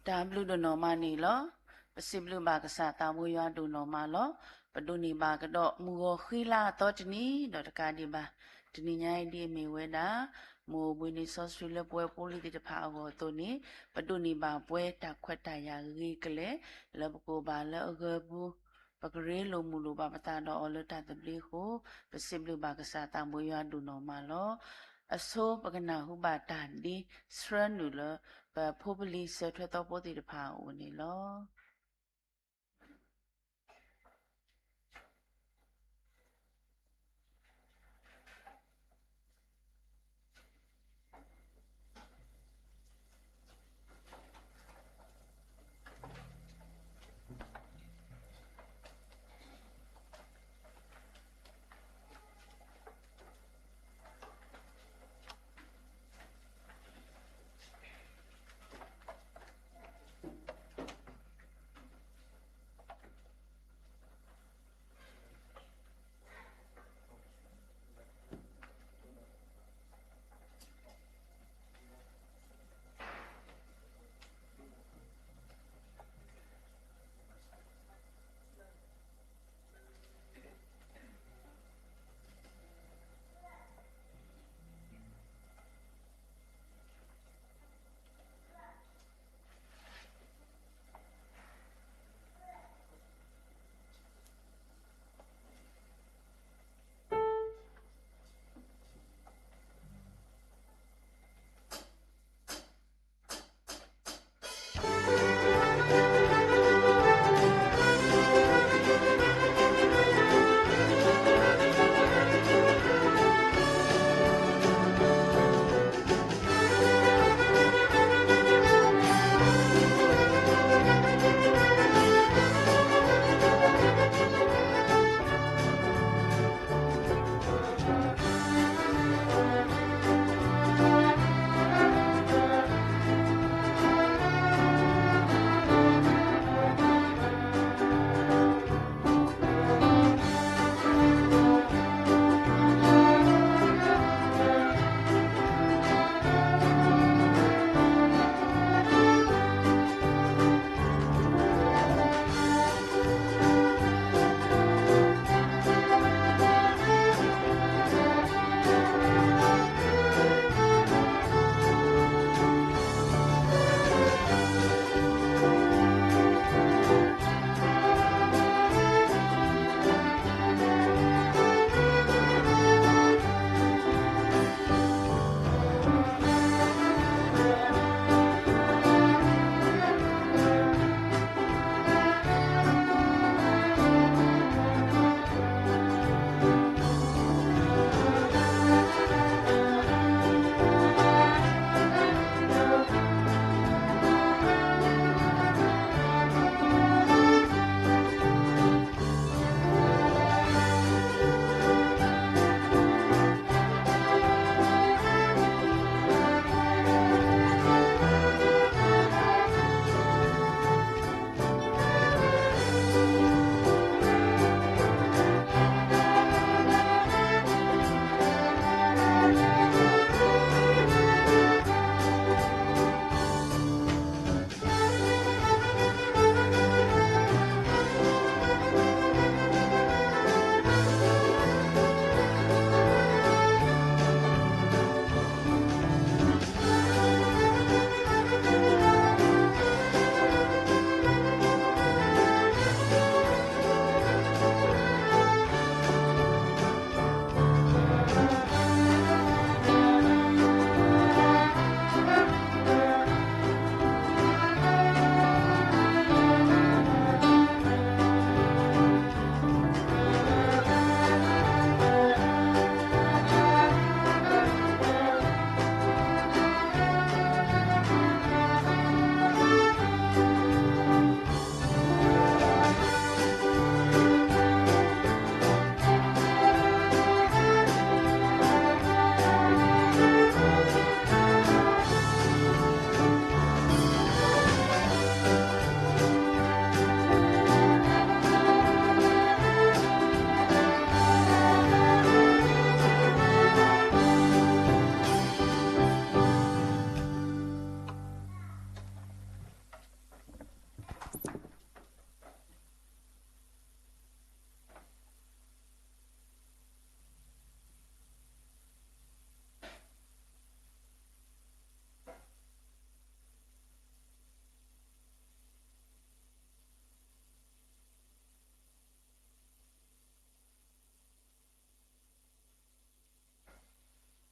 တၢ်ဘျုးဒိၣ်နီၢ်မးန့ၣ်လီၤ. ပစံးဘျုးဘၣ်ကစၢ်သးဘိယွၤဒိၣ်နီၢ်မးလီၤ. ပဒိးန့ၢ်ဘၣ်ကဒီးမုၢ်ဂီၤဃံလၤအသီတနံၤ ဒီးတကးဒံးဘၣ် တနံၤညါအံၤဒ်အမ့ၢ်ဝဲဒၣ် မ်အဘှ့ၣ်န့ၢ်စီဆှံလၢပဝဲဖိလံၤသ့ၣ်တဖၣ်အဂီၢ်အသိးန့ၣ် ပဒိးန့ၢ်ဘၣ်ပှဲၤတၢ်ခွဲးတၢ်ယာ်ဂ့ၤကလဲာ် လၢပကအိၣ်ဘၣ်လၢအဂၢၤပူၤ ပကရ့လိာ်မုာ်လိာ်ဘၣ်ပသးဒီးအီၤလၢတၢ်သဘျ့အဃိ ပစံးဘျုးဘၣ်ကစၢ်သးဘိယွၤဒိၣ်နီၢ်မးလီၤ. အဆိပကနၢ်ဟူဘၣ်တၢ်ဒ်ဆှၢနုာ်လၢ ပဖိပလံၤစၢၤထွဲသီဖိသ့ၣ်တဖၣ်အအိၣ်န့ၣ်လီၤ.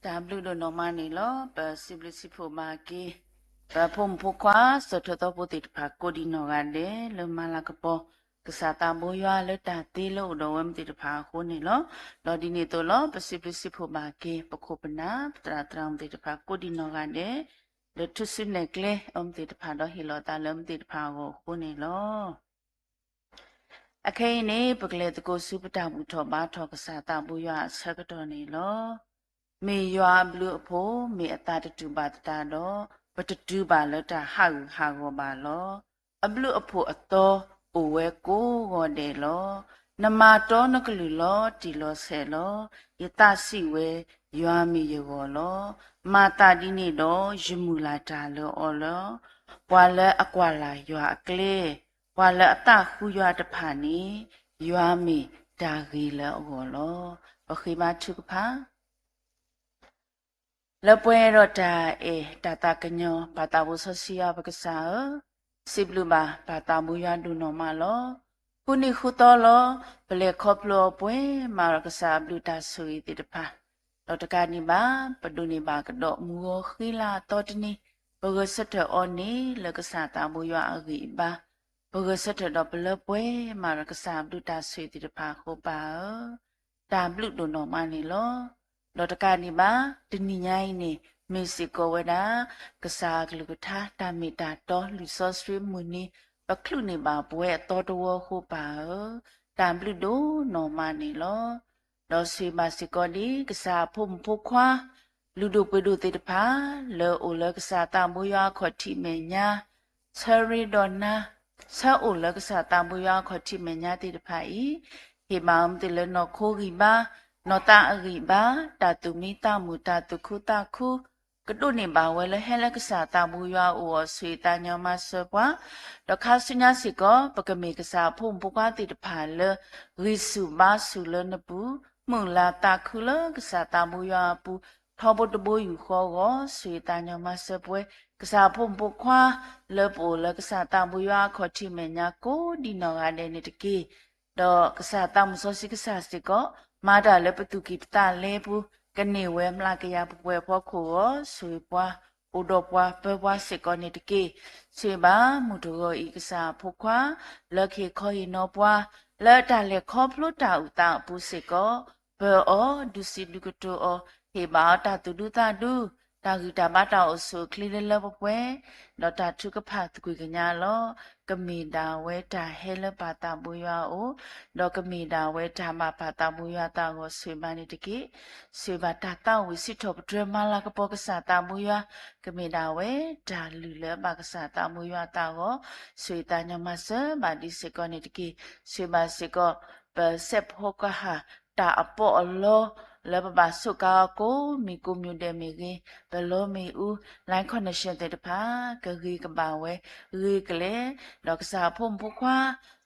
တၢ်ဘျုးဒိၣ်နီၢ်မးန့ၣ်လီၤ. ပစံးဘျုးစံးဖှိၣ်ဘၣ်က့ၤ ပဖိမုၣ်ဖိခွါ စၢၤထၢၣ်သီဖိသ့ၣ်တဖၣ်ကိးဒံးနီၢ်ဂၤဒဲး လၢမၤလၤကပီၤ ကစၢ်သးဘိယွၤလၢတၢ်သ့လၢအိၣ်ဒီးဝဲမ့ၢ်သ့ၣ်တဖၣ်အဃိန့ၣ်လီၤ. ဒီးဒ်န့ၣ်အသိးလီၤ ပစံးဘျုးစံးဖှိၣ်ဘၣ်က့ၤ ပခိၣ်ပနၢ် ပသရၣ်သရၣ်မုၣ်သ့ၣ်တဖၣ်ကိးဒံးနီၢ်ဂၤဒဲး လၢထူၣ်စုနဲၣ်ကျဲအီၤမ့ၢ်သ့ၣ်တဖၣ်ဒီးဟ့ၣ်လီၤသးလၢမ့ၢ်သ့ၣ်တဖၣ်အဂီၢ်အဃိန့ၣ်လီၤ. အခဲအံၤန့ၣ် ပကလဲၤသကိးဆူပတၢ်ဘူၣ်ထီၣ်ဘါထီၣ်ကစၢ်သးဘိယွၤအဆၢကတီၢ်န့ၣ်လီၤ. မ့ၢ်ယွၤအဘျုးအဖှိၣ် မ့ၢ်အသးတတူာ်ဘၣ်သတးဒီး ပတတုၤဘၣ်လၢတၢ်ဟးဂူာ်ဟးဂီၤဘၣ်လီၤ. အဘျုးအဖှိၣ်အသီအိၣ်ဝဲကိးဂီၤဒဲးလီၤ. နမၤတီနကလုၢ်လီၤတံၢ်လီၤဆဲးလီၤ. ယသးစံးဝဲ ယွၤမ့ၢ်ယဂီၢ်လီၤ. မၤသးဒ်န့ၣ်ဒီး ယမုၢ်လၢ်တၢ်လၢအီၤလီၤ. ပှၤလၢအကွၢ်လၢ်ယွၤအကျဲ, ပှၤလၢအသးဃုယွၤတဖၣ်န့ၣ် ယွၤမ့ၢ်တၢ်ဂ့ၤလၢအဂီၢ်လီၤ. ပဃ့ဘါထုကဖၣ် လၢပှဲၤဒီးတၢ်အဲၣ်တၢ်သးကညီၤ ပၢ်သးဘိစီဆှံယွၤပကစၢ်ဧၢ, စံးဘျုးဘၣ်ပၢ်သးဘိယွၤဒိၣ်နီၢ်မးလီၤ. ဃုနံၤဃုသီလီၤ, ပလဲၤခီဖျိအီၤပှဲၤမးဒီးကစၢ်အဘျုးတၢ်ဆိၣ်ဂ့ၤသ့ၣ်တဖၣ်, ဒီးတကးဒံးဘၣ် ပဒိးန့ၢ်ဘၣ်ကဒီးမုၢ်ဂီၤဃ့လၤအသီတနံၤ, ပဂဲၤဆၢထၢၣ်အီၤန့ၣ်လၢကစၢ်သးဘိယွၤအဂံၢ်အဘါ, ပဂဲၤဆၢထၢၣ်ဒီးပလၢပှဲၤမးဒီးကစၢ်အဘျုးတၢ်ဆိၣ်ဂ့ၤသ့ၣ်တဖၣ်အဃိပၢ်ဧၢ တၢ်ဘျုးဒိၣ်နီၢ်မးန့ၣ်လီၤ. ဒီးတကးဒံးဘၣ် တနံၤညါအံၤန့ၣ် မ့ၢ်စ့ၢ်ကီးဝဲဒၣ် ကစၢ်အကလုၢ်ကထါ တၢ်မ့ၢ်တၢ်တီ လွံၢ်စီဆှံမုၢ်နံၤ ပချုးန့ၢ်ဘၣ်ပဝဲအသီတဝီအဃိပၢ်ဧၢ, တၢ်ဘျုးဒိၣ်နီၢ်မးန့ၣ်လီၤ. ဒီးဆိၣ်ဂ့ၤဘၣ်စ့ၢ်ကီးဒ် ကစၢ်အဖိမုၣ်ဖိခွါ လုၢ်ဒိၣ်ပှ့ၤဒိၣ်သ့ၣ်တဖၣ် လၢအိၣ်လၢကစၢ်သးဘိယွၤအခီၣ်ထံးမဲာ်ညါ ဆၢရ့ဒီးနၤ, ဆၢအိၣ်လၢကစၢ်သးဘိယွၤအခီၣ်ထံးမဲာ်ညါသ့ၣ်တဖၣ်အံၤ, ဟ့ၣ်ဘၣ်အီၤမ့ၢ်သ့ၣ်လၢနီၢ်ခိဂံၢ်ဘါ, နီၢ်သးအဂံၢ်ဘါ, တၢ်သူၣ်မံသးမုာ် တၢ်သူၣ်ခုသးခု, ကဒိးန့ၢ်ဘၣ်ဝဲလၢဟဲလၢကစၢ်သးဘိယွၤအအိၣ်အီၤ ဆိၣ်ဂ့ၤသးညီမၤစၢၤပှၤ, ဒီးခါဆူညါစ့ၢ်ကီး ပကမ့ၢ်ကစၢ်အဖိမုၣ်ဖိခွါသ့ၣ်တဖၣ်လၢ ဂံၢ်ဆူၣ်ဘါဆူၣ်လၢနပူၤ, မုၢ်လၢ်သးခုလၢကစၢ်သးဘိယွၤအပူၤ, ထီဘိတဘိယူၢ်ဃီအဂီၢ် ဆိၣ်ဂ့ၤသးညီမၤစၢၤပဝဲ ကစၢ်အဖိမုၣ်ဖိခွါ လၢပအိၣ်လၢကစၢ်သးဘိယွၤအခီၣ်ထံးမဲာ်ညါကိးဒံးနီၢ်ဂၤဒဲးန့ၣ်တက့ၢ်. ဒီးကစၢ်သးမုၢ်စီဆှံကစၢ်စ့ၢ်ကီး မၤတၢ်လၢပသူၣ်ကံၢ်ပသးလဲပူၤ, ကန့ၢ်ဝဲမျးကယၤပှဲၤပှဲၤအဖီခိၣ်အဂီၢ် ဆိၣ်ဂ့ၤပှၤ, အိၣ်ဒီးပှၤပၢပှၤစ့ၢ်ကီးန့ၣ်တက့ၢ်. ဆိၣ်ဂ့ၤဘၣ်မုၢ်တဂီၤအံၤကစၢ်အဖိခွါ လၢကဟ့ၣ်ခီဟ့ၣ်နီၤပှၤ လၢတၢ်လဲၤခီဖျိတၢ်အုၣ်သးအပူၤစ့ၢ်ကီး, ပၢၤအီၤ ဒုးစံးဘျုးကတိၤအီၤ, ဟ့ၣ်ဘၣ်အီၤတၢ်သူၣ်ဒူသးဒူ, တၢ်ဂံၢ်တၢ်ဘါတၢ်အိၣ်ဆူၣ်အိၣ်ချ့လၢလၢပှဲၤပှဲၤ, ဒီးတၢ်ထုကဖၣ်သကွံၢ်ကညးလီၤ. ကမ့ၢ်ဒၣ်ဝဲတၢ်ဟဲလၢပၢ်သးဘိယွၤအအိၣ်, ဒီးကမ့ၢ်ဒၣ်ဝဲတၢ်ဘၣ်ပၢ်သးဘိယွၤသးဂီၤ ဆိၣ်ဂ့ၤဘၣ်န့ၣ်တက့ၢ်. ဆိၣ်ဂ့ၤဘၣ်တၢ်သးဝံၣ်စံးထီၣ်ပတြၢၤမၤလၤကပီၤကစၢ်သးဘိယွၤ, ကမ့ၢ်ဒၣ်ဝဲတၢ်လုၢ်လၢအဘၣ်ကစၢ်သးဘိယွၤသးဂီၤ ဆိၣ်ဂ့ၤသးညီမၤစၢၤဘၣ်ဒ်စ့ၢ်ကီးန့ၣ်တက့ၢ်. ဆိၣ်ဂ့ၤဘၣ်စ့ၢ်ကီး ပစဲးဖီကဟၣ် တၢ်အပီးအလီ လၢပဘၣ်စူးကါအီၤကိးမံၤကိးမံၤဒဲးမ့ၢ်ဂ့ၤ, ပလီမ့ၣ်အူ line connection သ့ၣ်တဖၣ် ကဂ့ၤကဘၣ်ဝဲ ဂ့ၤကလဲာ်, ဒီးကစၢ်အဖိမုၣ်ဖိခွါ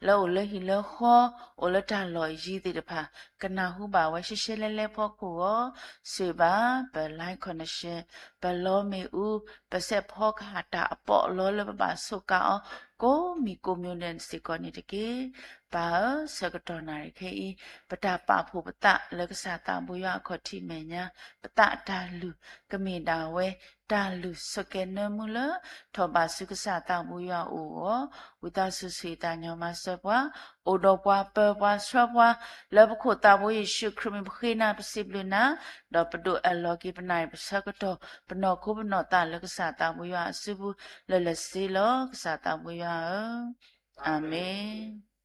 လၢအိၣ်လၢဟံၣ်လၢဃီ အိၣ်လၢတၢ်လီၢ်ယံၤသ့ၣ်တဖၣ် ကနၢ်ဟူဘၣ်ဝဲရှဲရှဲလဲလဲဖီခိၣ်အဂီၢ်, ဆိၣ်ဂ့ၤဘၣ်ပ line connection, ပလီမ့ၣ်အူ, ပစဲးဖီကဟၣ်တၢ်အပီးအလီလၢပဘၣ်စူးကါအီၤ ကိးမံၤကိးမံၤဒဲးစ့ၢ်ကီးန့ၣ်တက့ၢ်. ပၢ်ဧၢ, ဆၢကတီၢ်နၣ်ရံၣ်ခဲအံၤ ပတၢ်ပာ်ဖှိၣ်ပသးလၢကစၢ်သးဘိယွၤအခီၣ်ထံးမဲာ်ညါ, ပသးတၢ်လုၢ် ကမ့ၢ်ဒၣ်ဝဲ တၢ်လုၢ်ဆိးကဲနၢမူလၢ ထီၣ်ဘးဆူကစၢ်သးဘိယွၤအအိၣ်အဂီၢ်, ဝံသးစူၤဆိၣ်ဂ့ၤသးညီမၤစၢၤပှၤ, အိၣ်ဒီးပှၤပၢပှၤဆှၢပှၤ, လၢပခိၣ်သးဘိယ့ၣ်ၡူးခရံာ်မံၤပဃ့နၤပစံးဘျုးနၤ, ဒီးပဒိးအၢၣ်လီၤက့ၤပနၣ်ရံၣ်ပဆၢကတီၢ် ပနီၢ်ခိပနီၢ်သးလၢကစၢ်သးဘိယွၤအစုပူၤ လၢာ်လၢာ်ဆ့ဆ့လီၤ. ကစၢ်သးဘိယွၤဧၢ, အၤမ့ၣ်.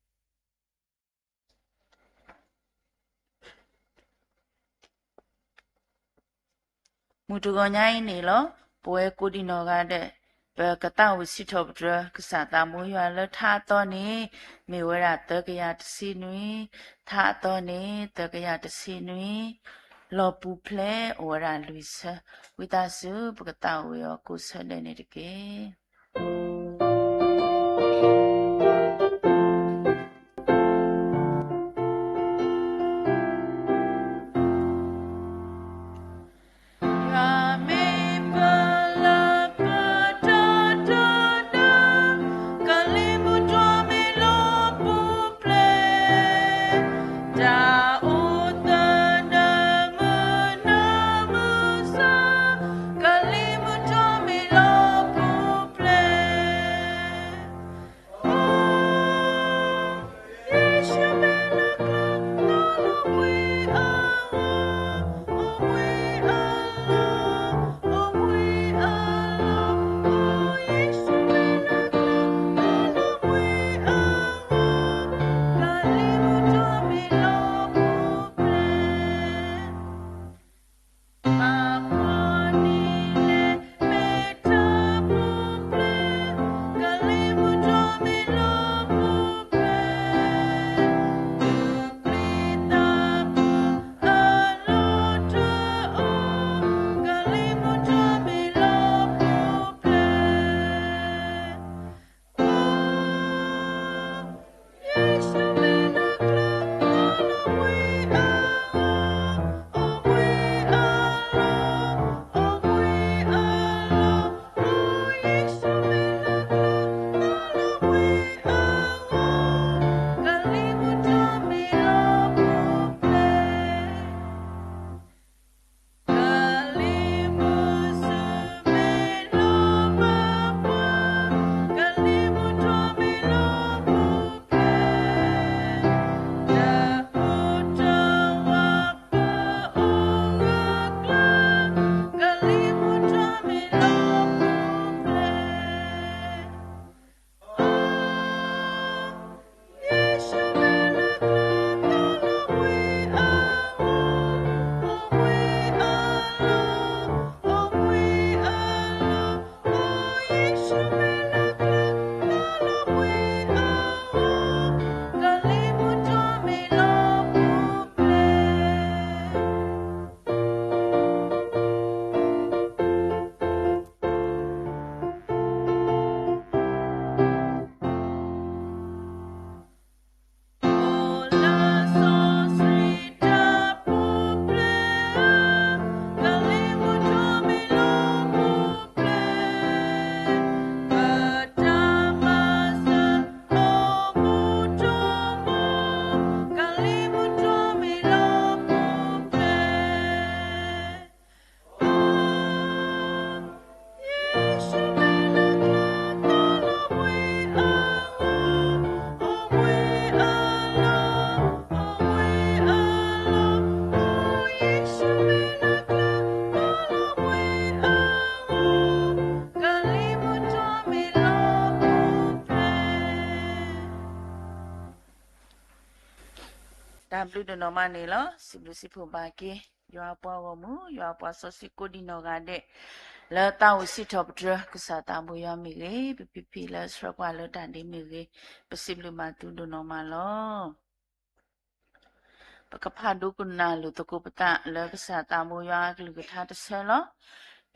မုၢ်တဂီၤညါအံၤန့ၣ်လီၤ, ပဝဲကိးဒံးနီၢ်ဂၤဒဲး ပကသးဝံၣ်စံးထီၣ်ပတြၢၤ ကစၢ်သးဘိယွၤလၢထါအသီန့ၣ် မ့ၢ်ဝဲဒၣ်သၢကယၤတဆံနွံ, ထါအသီန့ၣ် သၢကယၤတဆံနွံ, လီၢ်ပူၤဖျဲးအိၣ်ဝဲဒၣ်လွံၢ်ဆၢ, ဝံသးစူၤ ပကသးဝံၣ်အီၤကိးဆၢဒဲးန့ၣ်တက့ၢ်. ဒိၣ်နီၢ်မးန့ၣ်လီၤ. စံးဘျုးစံးဖှိၣ်ဘၣ်က့ၤ ယွၤအပှၤဂီၢ်မုၢ် ယွၤအပှၤစီဆှံကိးဒံနီၢ်ဂၤဒဲး လၢသးအိၣ်စံးထီၣ်ပတြၢၤ ကစၢ်သးဘိယွၤမ့ၢ်ဂ့ၤ, ပဖံဖံလၢဆှၢပှၤလၢတၢ်ဒ့မ့ၢ်ဂ့ၤ, ပစံးဘျုးဘၣ်သုဒိၣ်နီၢ်မးလီၤ. ပကဖးဒိကနၣ်လိာ်သကိးပသးလၢကစၢ်သးဘိယွၤအကလုၢ်ကထါတဆၢလီၤ.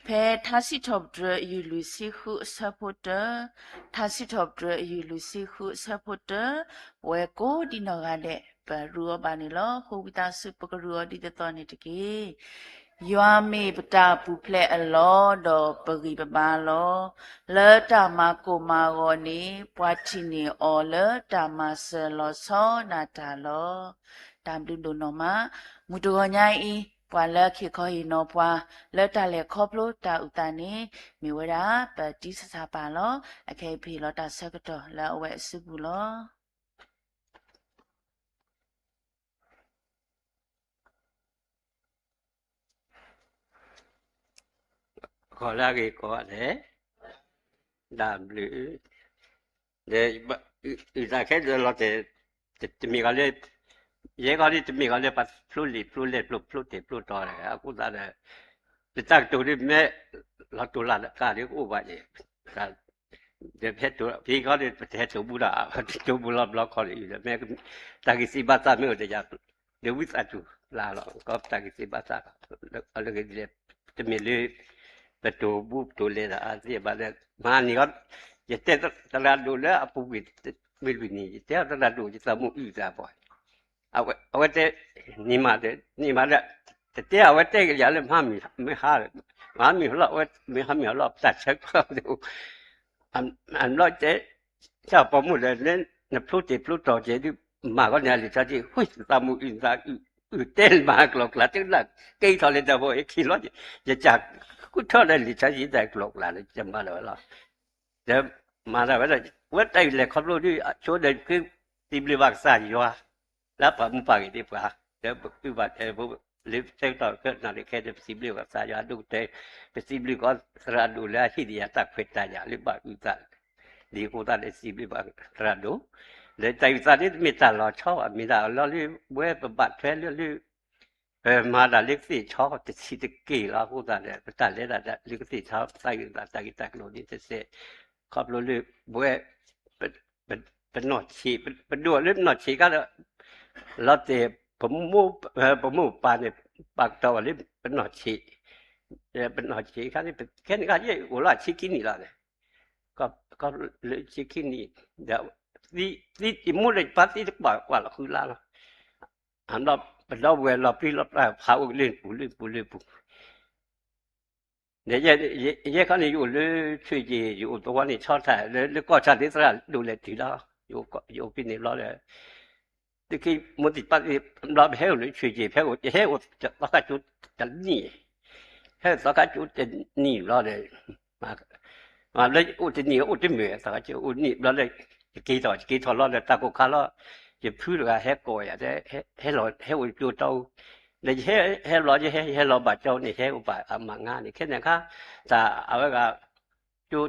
ဖဲထါစံးထီၣ်ပတြၢၤယုၢ်လွံၢ်ဆံဃုအဆၢဖိတၢ, ထါစံးထီၣ်ပတြၢၤယုၢ်လွံၢ်ဆံဃုအဆၢဖိတၢ, ပဝဲကိးဒံနီၢ်ဂၤဒဲး ပရူးအီၤဘၣ်န့ၣ်လီၤ. ဃိဝံသးစူၤ ပကရူးအီၤဒ်သိးသိးန့ၣ်တက့ၢ်. ယွၤမ့ၢ်ပတၢ်ပူၤဖျဲးအလီၢ် ဒီးပဂံၢ်ပဘါလီၤ. လၢတၢ်မၤကိၢ်မၤဂီၤန့ၣ် ပှၤထံၣ်န့ၢ်အီၤလၢတၢ်မၤစၢၤလီၤဆီဒၣ်တၢ်လီၤ. တၢ်ဘျုးဒိၣ်နီၢ်မး, မုၢ်တဂီၤညါအံၤ ပှၤလၢအဟ့ၣ်ခီဟ့ၣ်နီၤပှၤ လၢတၢ်လဲၤခီဖျိတၢ်အုၣ်သးန့ၣ် မ့ၢ်ဝဲဒၣ်ပတံစဆၣ်ပၢ်လီၤ. အခဲအံၤပဟ့ၣ်လီၤတၢ်ဆၢကတီၢ်လၢအဝဲအစုပူၤလီၤ. ဂီၤလၢအဂ့ၤကိးဂၤဒဲး, တၢ်ဘျုး, ဒီး အုၣ်သးခဲလၢာ်လီၤတဲာ်, တမ့ၢ်ဂီၤလၢ, ယဲကီးဒ်တမ့ၢ်ဂီၤလၢပှၤဖျိလံာ်ဖျိလဲၢ်ဖျိဖျိတဲာ်ဖျိတီၤဒီး အဃိသတးဒီး ပတၢ်ကတိၤဒ်မ့ၢ်လီၤတိၢ်လၢ်လၢကါဒ်ကအိၣ်ဘၣ်န့ၣ် ဒီးဖဲတိၤဖံကီးဒီး ပတဟဲတိၤဘူးဒီး ပတတိၤဘူးလီၤဘျီခီလၢအံၤဒီး မ့ၢ် တၢ်ဂ့ၢ်စံးဘၣ်သးမ့ၢ်အိၣ်ဒီးယၤ ဒီးဝံသးစူၤလၢ်လီၤ ကီးပတၢ်ဂ့ၢ်စံးဘၣ်သး လၢဂ့ၤဒ်လဲၣ် တမ့ၢ်လၢ ပတိၤဘူးပတိၤလဲၤဒီးအသ့ဘၣ်ဒီး မၤန့ၢ်အီၤ ယတဲသရၣ်ဒိၣ်လၢအပူၤကွံာ် မုၢ်လွံၢ်နံၤ ယတဲသရၣ်ဒိၣ်ယသးမူအုၣ်သးပှၤ အဝဲတဲ န့ၢ်မးဒီး န့ၢ်မးဒီး တတဲအဝဲတဲကယၤလၢမဟါမုၢ်ဟါ မဟါမုၢ်ဟါလီၤ အဝဲမဟါမုၢ်ဟါလီၤ ပတၢ်ဆၢကတီၢ် အဘျီတဲ တၢ်ပိာ်မုၣ်ဒီး နဖျိတ့ၢ်ဖျိတီၤကဲဒုး မၤဂီၢ်န့ၣ်အလံာ်စီဆှံ ဃုသးမူအုၣ်သးအုၣ် အုၣ်တဲမၤကျိၤကျါ တကလၢ်ကဲထီၣ်လၢတၢ်ဖိအခံလီၤ ယကဃုထၢလၢလံာ်စီဆှံတၢ်ကျိၤကျါလၢယမၤလၢၤဝဲလီၤ ဒီးမၤလၢၤဝဲဒၣ် ဝဲတၢ်အုၣ်လဲၤခီဖျိဒုး အဆိဒီး စံးဘျုးဘၣ်ကစၢ်ယွၤ လၢပှၤမူပှၤဂ့ၤသ့ၣ်ပှၤ လၢပကုၢ်ဘၣ်တဲဖိ လၢဆၢကတီၢ်ခဲနၣ်ရံၣ်ခဲဒီး ပစံးဘျုးဘၣ်ကစၢ်ယွၤဒိၣ်ကတၢၢ် ပစံးဘျုးကီးသရၣ်ဒိၣ်လၢအဟ့ၣ်ဒံးယၤတၢ်ခွဲးတၢ်ယာ်လၢဘၣ်အုၣ်သး ဒ်အဃိသတးဒီးစံးဘျုးဘၣ်သရၣ်ဒိၣ် လၢတၢ်အုၣ်သးဒ်တမ့ၢ်တၢ်လီၤဆီဘၣ် မ့ၢ်ဒၣ်အလီၢ်လၢဝဲပဘၣ်ထွဲလၢလၢ ပမၤတၢ်လၢကသ့ၣ်ဆီတဆံးတက့ၢ်လီၤ အဃိသတးဒီး ပတၢ်လဲၤတၢ်လၢကသ့ၣ်ဆီ ပသးအုၣ်သးတၢ်ဂ့ၢ်တၢ်ကျိၤဒ်တစဲး ခီဖျိလၢပဝဲ ပ ပနီၢ်ဆံး ပဒိၣ်လၢပနီၢ်ဆံးခါဒီး လီၤတဲာ် ပမိၢ်ပပၢ်န့ၣ် ပာ်ကတီၤဝဲလၢပနီၢ်ဆံး ပနီၢ်ဆံးခါန့ၣ် ခဲန့ၣ်ခါယအိၣ်လီၤဆံခံနံၣ်လီၤန့ၣ် လၢဆံခံနံၣ် ဒီး သံ ယမိၢ်ဒီးယပၢ်သံတကွၢ်ကွၢ်လီၤဃုလါလီၤ အဘျီပဒီပုၢ်ဝဲၢ်လီၤပြံလီၤပြါဖးအိၣ်လၢပူၤလၢပူၤလၢပူၤ ဒီးယဲခီန့ၣ် ယအိၣ်လၢဆွ့ၣ်က့ၤ ယအိၣ်သဝီန့ၣ် ဆီထၣ် လၢလၢကီၢ်ဆၣ်လၢသရၣ်ဒိၣ်လဲၤတုၤလီၤ ယအိၣ်ဖဲန့ၣ်ဘျီဒီး သုခံမိၢ်သံၣ်ပၢ်သံၣ်ဘျီ ပဟဲအိၣ်လၢဆွ့ၣ်က့ၤ ဖဲအိၣ် ယဟဲအိၣ်သီခါကၠိတနံၣ် ဟဲအိၣ်သီခါကၠိတနံၣ်ဘျီဒီး မ့ၢ်လၢအိၣ်တနံၣ်အိၣ်တမုာ် သီခါကၠိအိၣ်နံၣ်ဘျီလၢ ယက့ၤထီၣ် ယက့ၤထီၣ်လီၤဒီးတၢ်ကိၢ်ခါလီၤ ယဖုတဂၤဟဲကိးယၤ ဟဲလီၤ ဟဲအိၣ်ကၠိတီအူ ဒီးယဟဲ ဟဲလီၤ ယဟဲ ယဟဲလီၤဘၣ်ကၠိန့ၣ် ဟဲအိၣ်ဘၣ်အမၤငါန့ၣ် ခဲန့ၣ်အခါ တၢ်အဝဲဂၤ ကၠိ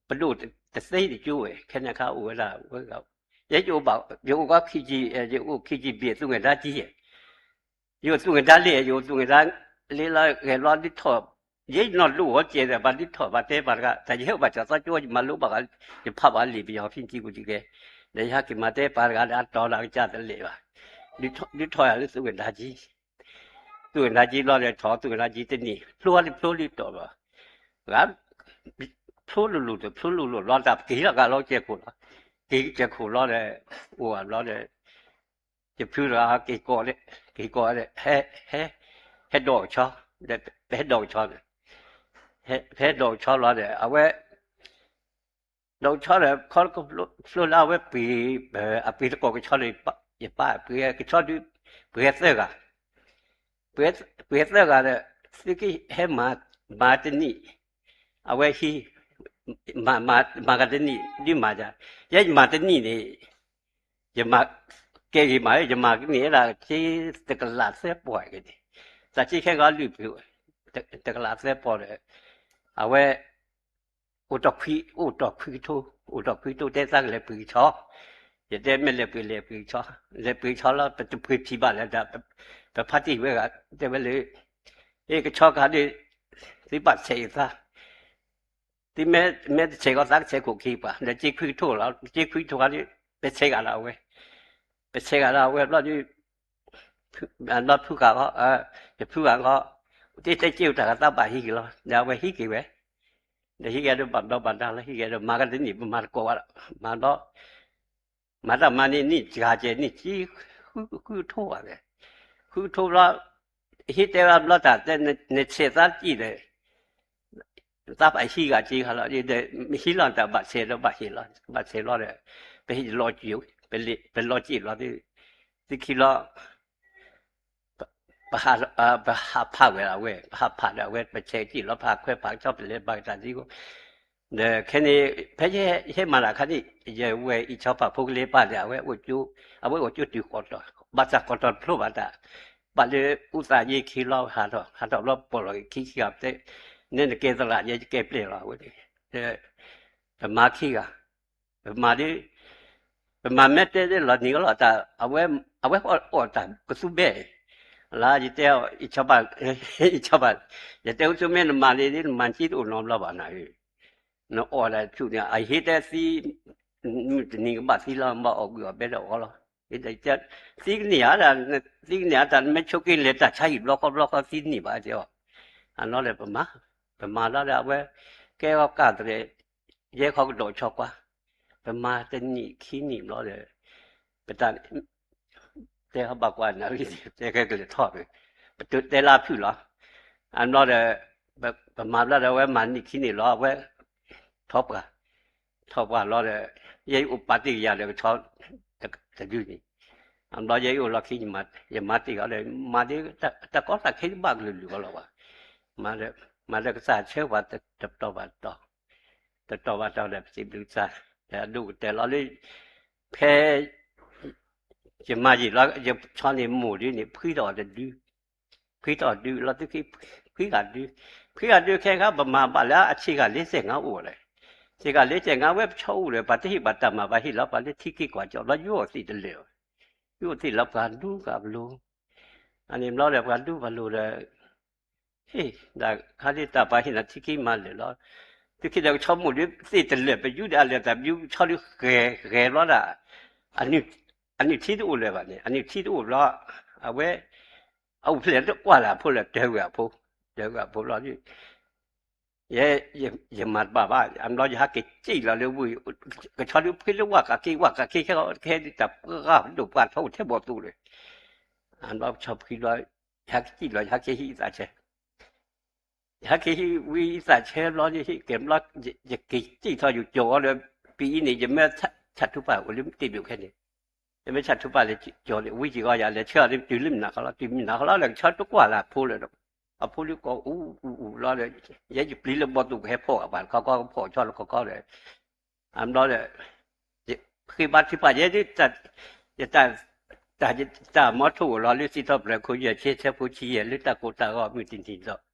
ပဒိၣ်တသ့တကၠိဝဲ ခဲန့ၣ်အခါအိၣ်ဝဲဒၣ်ဝဲဂၤ ယဲယအိၣ်ဘၣ် ယအိၣ်ကီၢ်ခံကံ ယအိၣ်ခံကံဘ့ၣ်သူၣ်ငဲၤဒါကံ ယအိၣ်သူၣ်ငဲၤဒါလ့ ယအိၣ်သူၣ်ငဲၤဒါလ့လီၤ ဂဲၤဘျီဒ်ထီၣ် ယဲယနီၢ်ဒိၣ်အီၤကဲဒီး ပှၤဒ်ထီၣ်ပှၤတဲပှၤတဂၤ တၢ်ယဟဲအိၣ်ဘၣ်ကၠီသီကၠိ ယမၤလိဘၣ်ဂၤ ယဖးဘၣ်လံာ်ပယီၤဖံကံကူကဲ ဒီးယဟဲက့ၤမၤတဲပှၤတဂၤဒီး အတီၤဒီးကစၢ်တလဲၤဘၣ် ဒ်ထီၣ်ယၤလၢသူၣ်ငဲၤဒါကံ သူၣ်ငဲၤဒါကံဘျီဒီး ထီၣ်သူၣ်ငဲၤဒါကံတနံၣ် ဖျိလံဖျိလံတီၢ်ဘၣ် ဂၤ ဖျိလိၤလိၤဒီး ဖျိလိၤလိၤလီၤ တၢ်ပက့ၤလီၤဂာ်လီၤကဲခိၣ်လီၤ က့ၤကဲခိၣ်လီၤဒီး အိၣ်ဘၣ်ဘျီဒီး ယဖုတဂၤက့ၤကိး က့ၤကိးဒီး ဟဲ ဟဲ ဟဲဒိးကဆီ ဒီး ပဟဲဒိးကဆီန့ၣ် ဟဲဒိးကဆီလီၤဒီး အဝဲ ဒိးကဆီဒီး ခီဖျိလၢအဝဲပှ့ၤ အပှ့ၤသကိးကဆီဒီး ယပၢ်ပှ့ၤကဆီဒုး ပှ့ၤသၢဂၤ ပှ့ၤသၢဂၤဒီး သုကဟဲမၤ မၤတနံၣ် အဝဲဟံး မၤ မၤ မၤဂၤတနံၣ် ဒုးမၤယၤ ယဲယမၤတနံၣ်န့ၣ် ယမၤ ကဲဂ့ၤမး ယမၤကန့ၢ်ဝဲဒၣ် က့တကလးသၢပီၢ်က့ၤန့ၣ် သးက့ခဲဂီၤလွံၢ်ပူၤ တကလးသၢပီၢ်ဒီး အဝဲ အိၣ်တီၢ်ခွံ အိၣ်တီၢ်ခွံကထိ အိၣ်တီၢ်ခွံကထိတဲသးကလဲၤပှ့ၤကဆီ ယတဲမ့ၢ်လဲၤပှ့ၤလဲၤပှ့ၤဆီ, လဲၤပှ့ၤဆီလီၤ ပတပှ့ၤဖံးဘၣ်လဲၣ်ဒီး, ပဖါတံၢ်ဝဲဂၤတဲဝဲလၢ, ဟ့ၣ်ကဆီခါဒီး, သုဘၣ်ဆဲးယသး, သုမ့ၢ်တဆဲးဃီသးကဆဲးခိၣ်ခံပှၤ ဒီးစ့ခွံကထိလီၤ စ့ခွံကထိခါဒီး, ပဆဲးဂၤလီၤအဝဲ, ပဆဲးဂၤလီၤအဝဲဘျီဒီး, ဘျီဖုဂၤဃီ, ယဖုဂၤဃီ, တတဲစ့အိၣ်တၢ်ဂၤသးဘၣ်ဟံးက့ၤလီၤ ဒီးအဝဲဟံးက့ၤဝဲ, ဒီးဟံးက့ၤဒီးဘၣ်ဘျီဘၣ်ဒါလီၤ ဟံးက့ၤဒီးမၤကတနံၣ် ပမၤတကိးဘၣ်ဒီး, မၤဘျီ မၤတၢ်မၤန့ၣ် နံၣ်စှၤကဲၤ နံၣ်ဆံ, ဃုကထိဘၣ်လဲၣ်, ဃုကထိဘျီ, ဟ့ၣ်တဲဘၣ်ဘျီတၢ်တဲ နဆဲးသးတစံၣ်ဒီး, သးဘၣ်ဟံးဂၤက့ၤခါလီၤဒီး, မ့ၢ်ဟံးလီၤတၢ်ဘၣ်ဆဲးဒီးဘၣ်ဟ့ၣ်လီၤ, ဘၣ်ဆဲးလီၤဒီး, ပဟ့ၣ်လီၤက့ၤ, ပလီၤက့ၤလီၤ, သုခံလီၤ ပဟးဖးဝဲဒၣ်ဝဲ, ပဟးဖးဒီးအဝဲ ပဆဲးက့ၤလီၤ ပဟးခွဲးဖးကဆီ ပလဲၤဘၣ်ကတၢၢ်သံကိး, ဒီးခဲန့ၣ် ဖဲယဟဲမၤတၢ်ခါန့ၣ် ယဝဲအံၤဆီဖးဖိကလဲၤပာ်ဒီး အဝဲအိၣ်ကၠိ, အဝဲအိၣ်ကၠိတုၤဃီတီၤ, ဘၣ်ဆၣ်ဃီတီၤတဖျိဘၣ်တၢ်, ဘၣ်လၢအူသးယ့ခံလီၤ ဟးထီၣ် ဟးထီၣ်ဘျီပိာ်လီၤက့ၤခံခံဂၤတဲ, နဲနကဲသရၣ် ယကဲပျဲၢ်လီၤဝဲ, ပမၤခံဂၤ ပမၤဒ်, ပမၤမဲာ်တဲလီၤနံၤကလီၤတၢ်, အဝဲအီၣ်တၢ်ကသူဘဲလၢယတဲအီၤ အံၤဆီဖး, ယတဲအိၣ်ဆိမ့ၢ်နမၤန့ၣ် နမၤက့တအိၣ်နီတဘျီဘၣ်နၤ, နအီၣ်ဒၣ်ဆူၣ်န့ၣ် အဟ့ၣ်တဲသံ, မုၢ်တနံၤကဘၣ်သံလီၤ ဘၣ်အီၣ်ဘှံးအီၣ်ဘဲဒီးအီလီၤ, သံကန့ၢ်ဧါ, သံကန့ၢ်ဧါတၢ် နမ့ၢ်ဆိးက့လဲၤတၢ်ဆါဟံၣ်ဘျီဃီဘျီဃီသံန့ၢ်ဘၣ်တဲအီၤ, အနီၢ်ဒီးပမၤ, ပမၤလီၤဒီးအဝဲ, ကဲအီၤကၢ်သရဲး ယဲခီကဒီးဆီကွၢ်, ပမၤတနံၣ်ခံနံၣ်ဘျီဒီး, ပတၢ်, တဲဟီဘၣ်ကွၢ်နၣ်ရံၣ် တဲခဲကလဲၤထီၣ်, ပတဲလၢဖုၣ်လီၤ, အဘျီဒီး, ပမၤဘျီဒီးအဝဲမၤနံၣ်ခံနံၣ်လီၤ အဝဲ, ထီၣ်ပှၢ်, ထီၣ်ပှၢ်လီၤဒီး, ယဲယအိၣ်ပာ်တ့ၢ်ကယၤဒီးကဆီ, တဒုန့ၣ်, အဘျီယဲယအိၣ်လီၢ်ခံ ယမၤတ့ၢ်အီၤဒီး မၤဒ်, တၢ်ကီတၢ်ခဲတဘၣ်ကလုာ်လုာ်အီၤလီၤဘၣ်, မၤဒီး, မၤဒီးကစၢ်ဆၢပှၤတတီၤဘၣ်တတီၤ, တတီၤဘၣ်တတီၤဒီးပစံးဘျုးကစၢ်, ဒီးအဒိၣ်ကတၢၢ်လီၤလၢ, ဖဲ ယမၤယံာ်လီၤ ယဆီန့ၣ်မိၢ်ဒ်န့ၣ် ဖှံထီၣ်တဒု, ဖှံထီၣ်ဒုလီၤသုခံ, ဖှံဂၤဒု, ဖှံဂၤဒုခဲခါ ပမၤဘၣ်လၢအဆံးဂၤလၢစဲးငါအိၣ်လဲၣ်, ဆံးဂၤလၢစဲးငါဝဲပဆီအိၣ်ဒီး ပှၤတဟ့ၣ်ပှၤတၢ်မၤ ပှၤဟ့ၣ်လီၤပှၤလၢထံခံကွၢ်ကၠီလီၤ ယအိၣ်သ့ၣ်တလၢာ်, ယအိၣ်သ့ၣ်လီၤပှၤဒူပှၤပလိၤ, အန့ၣ်ဘျီဒီးပှၤဒူပှၤလိၤဒီး ဟ့ၣ်, ဒ်ခါဒ်တၢ်ပှၤဟ့ၣ်နၤထံခံမၤလၢာ်လီၤ, သုခံဒီးကဆီမိၢ်ဒ်သ့ၣ်တလၢာ် ပယူဒီးအလၢာ်တၢ်ဘျုးကဆီဒ်ဂဲၤဂဲၤဘျီဒၣ်, အနုၢ်ထံတအိၣ်လၢၤဘၣ်န့ၣ် အနုၢ်ထံတအိၣ်ဘျီ, အဝဲ, အအိၣ်ဖျဲၣ်တကွၢ်လၢအဖိလၢတၢ်ဂၤအဖိ, တၢ်ဂၤအဖိဘျီဒ် ယဲ, ယမၤတဘၣ်ဘၣ် အဘျီယဟဲက့ၤစံၣ်လီၤလၢဝ့ၢ်, ကဆီဒုးဖှံလၢဝၣ်ကးက့ၤ ဝၣ်ကးက့ၤခဲအီၤ ကဟဲဒ်တၢ်ပှၢ်ဒိၣ်ပှၢ်ထီအိၣ်ထဲဘီၣ်သူလၢ, အဘျီကဆီဖှံဘျီ, ယဟဲက့ၤစံၣ်လီၤ ယဟဲက့ၤဟံးအသးဆဲး, ယဟဲက့ၤဟံးဝံအံသးဆဲးဘျီန့ၣ် ဟ့ၣ်ကဲဘျီ, ယက့ၤစံၣ်ထီၣ်ယကၠီၤအီၤဒီး, ပအံၤန့ၣ် ယမ့ၢ်ဆၣ်ထူပာ်အိၣ်လၢတ့ၢ်ဘျုးခဲန့ၣ်, ယမ့ၢ်ဆၣ်ထူပာ်လဲၤကၠီၤန့ၣ် ဝံက့ၤဂီၤယၤလဲၤဆၢအီၤလၢတုၤလၢမုၢ်နၤခီလီၤ တုၤမုၢ်နၤခီလီၤဒီး ကဆီတကွၢ်လၢအဖိလၢ, အဖိလၢကိးအူအူအူလီၤဒီး, ယဲယပျံၤလၢဘီၣ်သူၣ်ကဟဲဖီၣ်အပှၤတခီခီကဖီၣ်ဆီလၢခီခီဒီး, အဘျီဒီး, ယဃ့ဘါထုကဖၣ်ယဲ, ယတၢ်, တၢ်မီထိၣ်အိၣ်လီၤလၢစံးထီၣ်ပတြၢၤခိၣ်ယဲၢ်ဆံဆၢဖိဆံယဲၢ်လၢတၢ်ကိၢ်တၢ်ဂီၤမုၢ်တနံၤဒီး,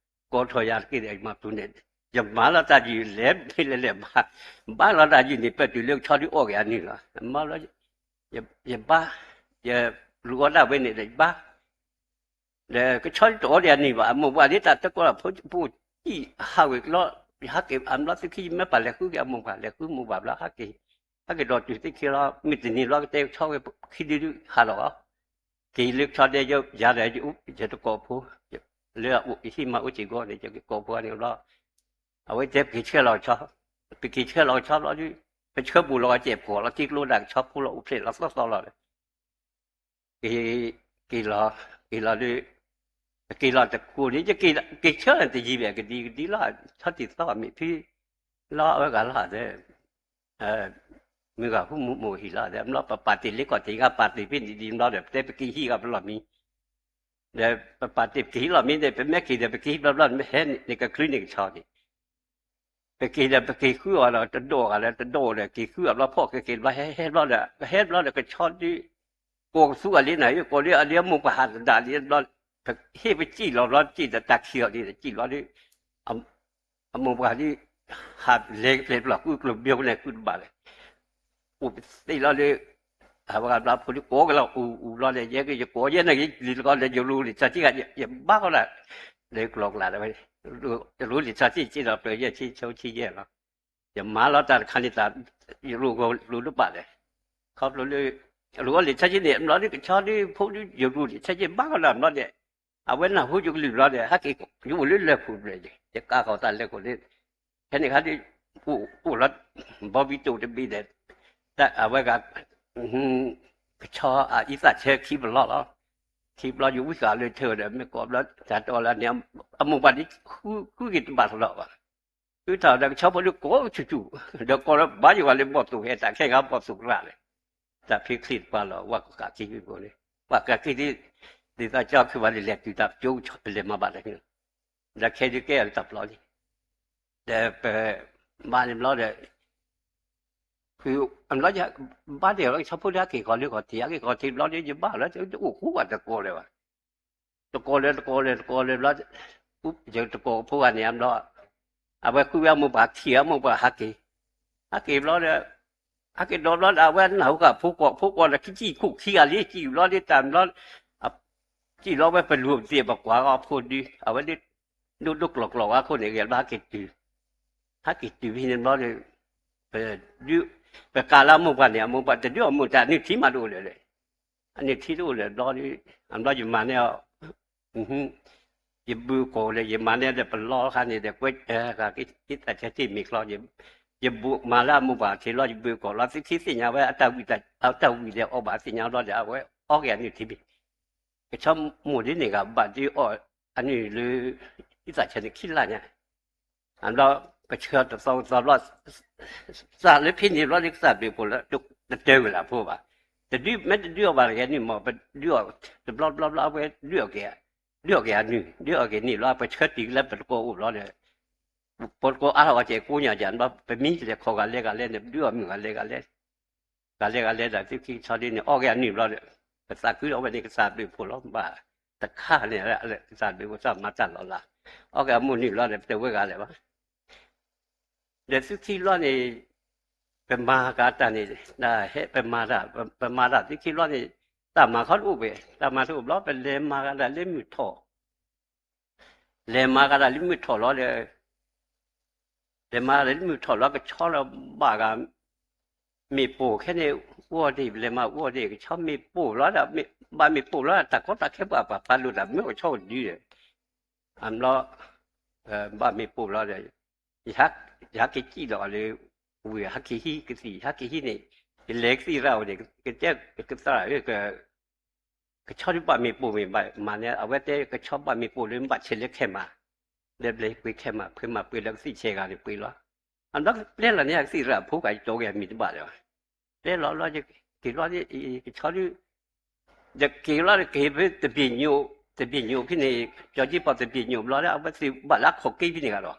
ကိးထီၣ်ယၤတက့ၢ်ဒီးယမၤပူၤန့ၣ်, ယမၤလီၤတၢ်ယုၢ်လဲၤဖဲလဲၣ်လဲၣ်ဘၣ်, ဘါလီၤတၢ်ယုၢ်န့ၣ် ပတုၤလၢကဆီဒုးအီၣ်က့ၤအနုၢ်လီၤ, မၤလီၤ, ယဘါ, ယလူၤအီၣ်ဒၣ်ဝဲန့ၣ်ဒီးယဘါ ဒီးကဆီတအီၣ်ဒံးအနံၣ်ဘၣ် အမိၢ်ပှၢ်ဒ်တၢ်တကိးလၢဖိပူၤစံၣ်ဟးဝဲကလီ, ယဟးက့ၤအဘျီသုခံယမ့ၢ်ပာ်လဲၤဃုက့ၤအမိၢ်ပှၢ် လဲၤဃုမိၢ်ပှၢ်ဘျီဟးက့ၤ, ဟဲက့ၤဒီးတုၤသ့ၣ်ခံလီၤ မုၢ်တနံၤလီၤကတဲကဆီဝဲခံဒုဒုဟးလီၤ, က့ၤလၢကဆီဒဲယၤဒီးယတကိးဖိ, လၢအအိၣ်ယဟံၣ်မၤအိၣ်စ့ၢ်ကီးန့ၣ် ယကကိးဖိန့ၣ်ဘျီ, အဝဲတဲပက့ၤဆှၢလီၤကဆီ, ပက့ၤဆှၢလီၤကဆီဘျီဒု, ပဆှၢဘူးလီၤကဲးဖှီၣ်လီၤတံကျိဒၣ်ကဆီဖိလီၤအိၣ်ဖျဲၣ်လီၤသီသီလီၤဒီး က့ၤ, က့ၤလီၤ, က့ၤလီၤလၢ, က့ၤလီၤတကိးန့ၣ် က့ၤဆၢလီၤတယံၤဘၣ် ကဒံကဒံလီၤ ဆီတံၢ်သီမ့ၢ်ဖံ, လီၤအဝဲဂၤလီၤဒီး, မုၢ်ဂၤဃုမုၢ်မိၢ်ဟံၣ်လီၤဒီး အဘျီပပာ်တ့ၢ်လၢကီၢ်တ့ၢ်ဂၤပာ်တ့ၢ်ဖဲန့ၣ်ဒ်ဘျီဒီး ပတဲပက့ၤဟံၣ်ဂၤပလီၢ်မံ, ဒီးပပာ်တ့ၢ်ပက့ၤဟံၣ်လီၢ်မံဒီး ပမ့ၢ်က့ၤဒီးပက့ၤဟံၣ်ဘျီဘျီ မ့ၢ်ဟဲန့ၣ်ကချုးန့ၢ်ကဆီန့ၣ် ပက့ၤဒီးပက့ၤဃုအီၤဒီး တဒိၣ်ဂၤလၢတဒိၣ်ဒီး က့ၤဃုအဘျီဖီၣ်က့ၤက့ၤဘျီ ဟဲဟဲဘျီဒီး ကဟဲဘျီဒီး ကဆီဒုး, ကိးကသူအလံန့ၣ် ယကိးလံအလံအမိၢ်ပှၢ်ဟးသဒၣ်လံဘျီ, ဟ့ၣ်ပစံၣ်လီၤဘျီ စံၣ်ဒီးတၢ်ခံးအီၤဒ် စံၣ်လီၤဒုး, အမိၢ်ပှၢ်ဒုး, ဟးလဲၤကပျဲၢ်ပျီၢ် ဃုကျိၤဘျီန့ၣ် ဃုတဘၣ်လဲၣ်, အိၣ်ပသ့လီၤလၢ အဝဲဂၤဘျီဖိဒုးကိးကလီၤအူအူဘျီဒီး ယဲကယကိးယဲန့ၣ် ယလံၤတကီၢ်ဒီး ယရူလံာ်စီဆှံဂၤ ယဘၣ်ဃီဒၣ် လၢကျိၤကျါဒီးဝဲ ယရူလံာ်စီဆှံစ့ဒီးပျၢၤယဲၢ်ဆံဆိဆံယဲၢ်လီၤ. ယမၤလီၤတၢ်တခါန့ၣ် တၢ်ယရူကရူတဘၣ်လဲၣ်. ခီဖျိလၢ ရူအီၣ်လံာ်စီဆှံန့ၣ် အဘျီဒုးကဆီဒုးဖိဒုး ယရူလံာ်စီဆှံဘၣ်ဃီဒၣ်ဘျီဒီး အဝဲနၢ်ဟူယကလုၢ်ဘျီဒီး ဟဲက့ၤ ယအိၣ်လၢလၢၢ်ခိၣ်ဘျဲၣ် ယကါဃီၤတၢ်လၢခိၣ်န့ၣ် ဖဲန့ၣ်ခါဒုး အိၣ်လီၤ ဘီဘံတိၣ်တဘ့ၣ်ဒီး အဝဲဂၤ ကဆီအအံသၣ်ဆၢခံပလီၢ်လီၤ. ခံပလီၢ်ယဝံဃာ်လၢထၢဒီး မ့ၢ်ကိးဘျီ တၢ်တီလၢန့ၣ် အမိၢ်ပှၢ်ဒ်ဃုက့ၤတဘၣ်သလီၤဘၣ်. ဃုထီၣ်ဒီးကဆီဖိဒုးကိးဆူၣ်ဆူၣ် ဒီးကိးလၢဘါယွၤလၢဘီၣ်သိၣ်ဟဲတၢ်ခဲဂၤဘီၣ်သိၣ်ရၣ်လဲၣ်. တၢ်ဖံချံတပှၤလီၤ ဝဲကကးက့ၤဘိန့ၣ် ပှၤကးက့ၤဒ် ဒ်သိးကၠီခုဘၣ်လၢလဲၤတုၤတၢ်ပကၠိလဲၤမၤဘၣ်တၢ် ဒီးခဲဒုးကဲအီၤလၢတၢ်ပျီလံ. ဒီးပ ဘၣ်န့ၣ်ဘျီဒီး ဖု အဘျီ ဘၣ်ဒဲးလီၤကဆီဖိဒုးဟဲက့ၤဃီၤလၢဃီၤထံး ဟဲက့ၤဃီၤထံးဘျီဒီး ယဘၣ်လၢအိၣ်ဃူဘၣ်တကိးလၢၤဘၣ်. တကိးလၢတကိးလၢတကိးလၢဘျီ ယတကိးဖိဂၤန့ၣ်အဘျီ အဝဲဃုဝဲအမိၢ်ပှၢ်ထံၣ်အမိၢ်ပှၢ်ဟဲက့ၤ ဟဲက့ၤဘျီဒီး ဟဲက့ၤဒီးဘျီဒီး အဝဲနၢ်ဟူဃာ်ဖိကိး ဖိကိးဒီးခံစံၣ်ခိၣ်ခံဂၤလံ စံၣ်ဘျီဒီးတၢ်ဘျီ စံၣ်လီၤဝဲပလူၤပသ့ၣ်ပကွၢ်အီၤဖိဒု အဝဲဒၣ် ဒိၣ်ဒိၣ်ကျီၣ်ကျီၣ်ဝဲအခိၣ်န့ၣ် ဂဲၤဘျီဟဲက့ၤတုၤ ဟဲက့ၤတုၤဖဲန့ၣ်ဘျီဒီး ပ ပကးလၢအမိၢ်ပှၢ်န့ၣ် အမိၢ်ပှၢ်တဒုးအမိၢ်တၢ်နုၢ်ထံမးတအိၣ်လၢၤလဲၣ်. အနုၢ်ထံတအိၣ်လၢၤဘျီဒီး အဘျီယမၤန့ၢ်အီၤ ယဘုးကိာ်လဲၣ် ယမၤန့ၢ်ဒီးပလီခါန့ၣ်ဒီး ကွဲ က့သးဆၢတ့ၢ်မ့ၢ်ချီ ယဘုးမၤလၢအမိၢ်ပှၢ်ထံးလီၤ ယဘုးကိာ်လီၤ သုခံသ့ၣ်ညါဝဲအတၢ်ဝံၣ် အတၢ်ဝံၣ်ဒီးအီၣ်ဘၣ်သ့ၣ်ညါဘျီဒီး အဝဲအီၣ်က့ၤအနုၢ်ထံဘ့ၣ် ကဆီမိၢ်ဒ်န့ၣ်ဂၤဘၣ်ဒုးအီၣ်အနုၢ်လၢ က့သးဆၢန့ၣ်ခံလါညါ အဘျီ ကဆှၢတသီကသီဘျီ စးလၢဖဲန့ၣ်ဘျီဒီး ကစၢ်ဘျုးဖှိၣ်လၢ တတဲဝဲလၢအဖိဘၣ်. တဒုး မ့ၢ်တဒုးအီၣ်ဘၣ်တဂ့ၤန့ၣ်မ့ၢ် ပဒုးအီၣ် တဘျီဘျီဘျီ အဝဲဒုးအီၣ်က့ၤ ဒုးအီၣ်က့ၤအနုၢ် ဒုးအီၣ်က့ၤန့ၣ်ဘျီ ပဆှၢတံၢ်လၢပတကိးအိၣ်ဘျီဒီး ပတကိးအါထီၣ်အီၤကဲကိးညါကဘျီ ပမ့ၢ်လဲၤခီဂၤလဲၤဂၤလဲၤန့ၣ် ပဒုးအီၣ်မုၢ်ဂၤလဲၤဂၤလဲၤ ဂၤလဲၤဂၤလဲၤဒီး သုခံဆီဒ်န့ၣ် အီၣ်က့ၤအနုၢ်ဘျီဒီး ပသးခုဒီးဝဲန့ၣ် ကစၢ်ဘျုးဖှိၣ်လီၤ ဘၣ်တခါန့ၣ် ကစၢ်ဘျုးဖှိၣ်သးမၤတၢ်လီၤလး အီၣ်က့ၤအမိၢ်နုၢ်ဘျီဒီး ပတဝဲဂၤလဲၣ်ဘၣ် ဒီးသုခံဘျီန့ၣ် ပမၤကတၢ်န့ၣ် ဟဲပမၤတၢ် ပမၤတၢ်သုခံဘျီန့ၣ် တၢ်မၤခီတအိၣ်ဘၣ် တၢ်မၤတအိၣ်ဘျီ ပလဲၤမၤကတၢ်လၢမုၢ်ထီၣ် လဲၤမၤကတၢ်လၢမုၢ်ထီၣ်လီၤဒီး လဲၤမၤကတၢ်လၢမုၢ်ထီၣ်လီၤ ကဆီလီၤဘၣ်ဂၤ မ့ၣ်ပိၢ်ခဲန့ၣ် အိၣ်ဒံး ပလဲၤမၤအိၣ်ဒံး ကဆီမ့ၣ်ပိၢ်လီၤဒီး ဘၣ်မ့ၣ်ပိၢ်လီၤ တၢ်ကီတၢ်ခဲပှၤပာ်ဖျါလိာ်တၢ်မ့ၢ်ကဆီအိၣ်ဒံးဒီး အဘျီ ဘၣ်မ့ၣ်ပိၢ်လီၤဒီး ယဟဲက့ၤစံၣ်လီၤလၢ ဝံၤဟဲက့ၤဟံးကသံၣ် ဟဲက့ၤဟံးန့ၣ် ယလဲၤကသံၣ်ရၣ်အိၣ်န့ၣ် ကတဲကသရၣ်ဧၢ ကဆီဒုးဘၣ်မ့ၣ်ပိၢ်မ့ၢ်ဘၣ်မၤန့ၣ် အဝဲတဲကဆီဘၣ်မ့ၣ်ပိၢ်လၢဘၣ်ဆဲးလၢခဲမး လၢဘျဲပှ့ၤခဲမး ဖဲမၤပှ့ၤလၢကသံၣ်ဆဲးဂၤန့ၣ်ပှ့ၤလီၤ. အဘျီပျဲလီၤန့ၣ် ကသံၣ်ရၣ်ဖိဂၤယတီၤက့ၤအမံၤတဘၣ်လၢၤဘၣ်. ပျဲလီၤဘျီ က့ၤလီၤ ကဆီဒုး ယက့ၤလီၤက့ၤဖဲတဘ့ၣ်ညိၣ် တဘ့ၣ်ညိၣ်ဖဲန့ၣ် ကၠီၤက့ၤပီၣ်တဘ့ၣ်ညိၣ်ဘျီလၢ အဝဲသ့ၣ်ဘၣ်လၢအခီၣ်က့ၤဖဲန့ၣ်ဂၤဒီး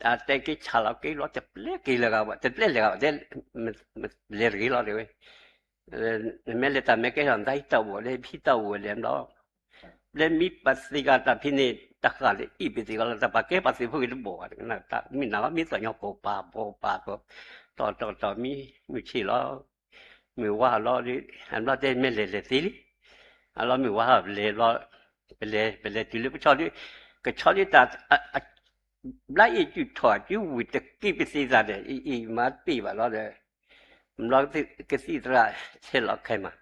အတဲက့ၤဆၣ်လီၤက့ၤလီၤ တပျဲက့ၤလၢၤဂၤဘၣ် တပျဲလၢၤဂၤဘၣ် တဲ လဲၤတဂ့ၤလီၤတဲဝဲ နမ့ၢ်လဲၤတၢ်မ့ၢ်ကဲထီၣ်နတၢ်ဟံးတၢ်အိၣ်လဲၤဖံးတၢ်အိၣ်လဲၤဘျီ လၢမ့ၢ်ပှၤသ့ၣ်ဂၤတၢ်ဖဲန့ၣ် တၢ်ဃာ်လၢအ့ၣ်ပသ့ၣ်ဂၤလီၤ တၢ်ပာ်ကဲပှၤသုးဖိဂ့ၤတဘီၣ်ဘၣ် မ့ၢ်နၤလီၤမ့ၢ်သီၣ်ညီကိးပာ်ဘီပာ် တီၢ်တီၢ်တီၢ်မံ မုၢ်ဆ့ၣ်လီၤ မုၢ်ဝါလီၤ အဘျီတဲမ့ၢ်လဲၤလဲၤသ့လံ အလီၤမုၢ်ဝါလီၤ ပလဲၤလီၤ ပလဲၤ ပလဲၤတုၤလၢပဆီဒုး ကဆီဒုးတၢ် ဘျါအ့ၣ်စုၣ်ထီၣ်အစုဝံၤတက့ၢ်ပသ့သးဒီး အံၤအံၤမၤတပ့ၢ်ဘၣ်လီၤဒီး ဘျီကသံၣ်သရၣ် ဆဲးလီၤခဲမး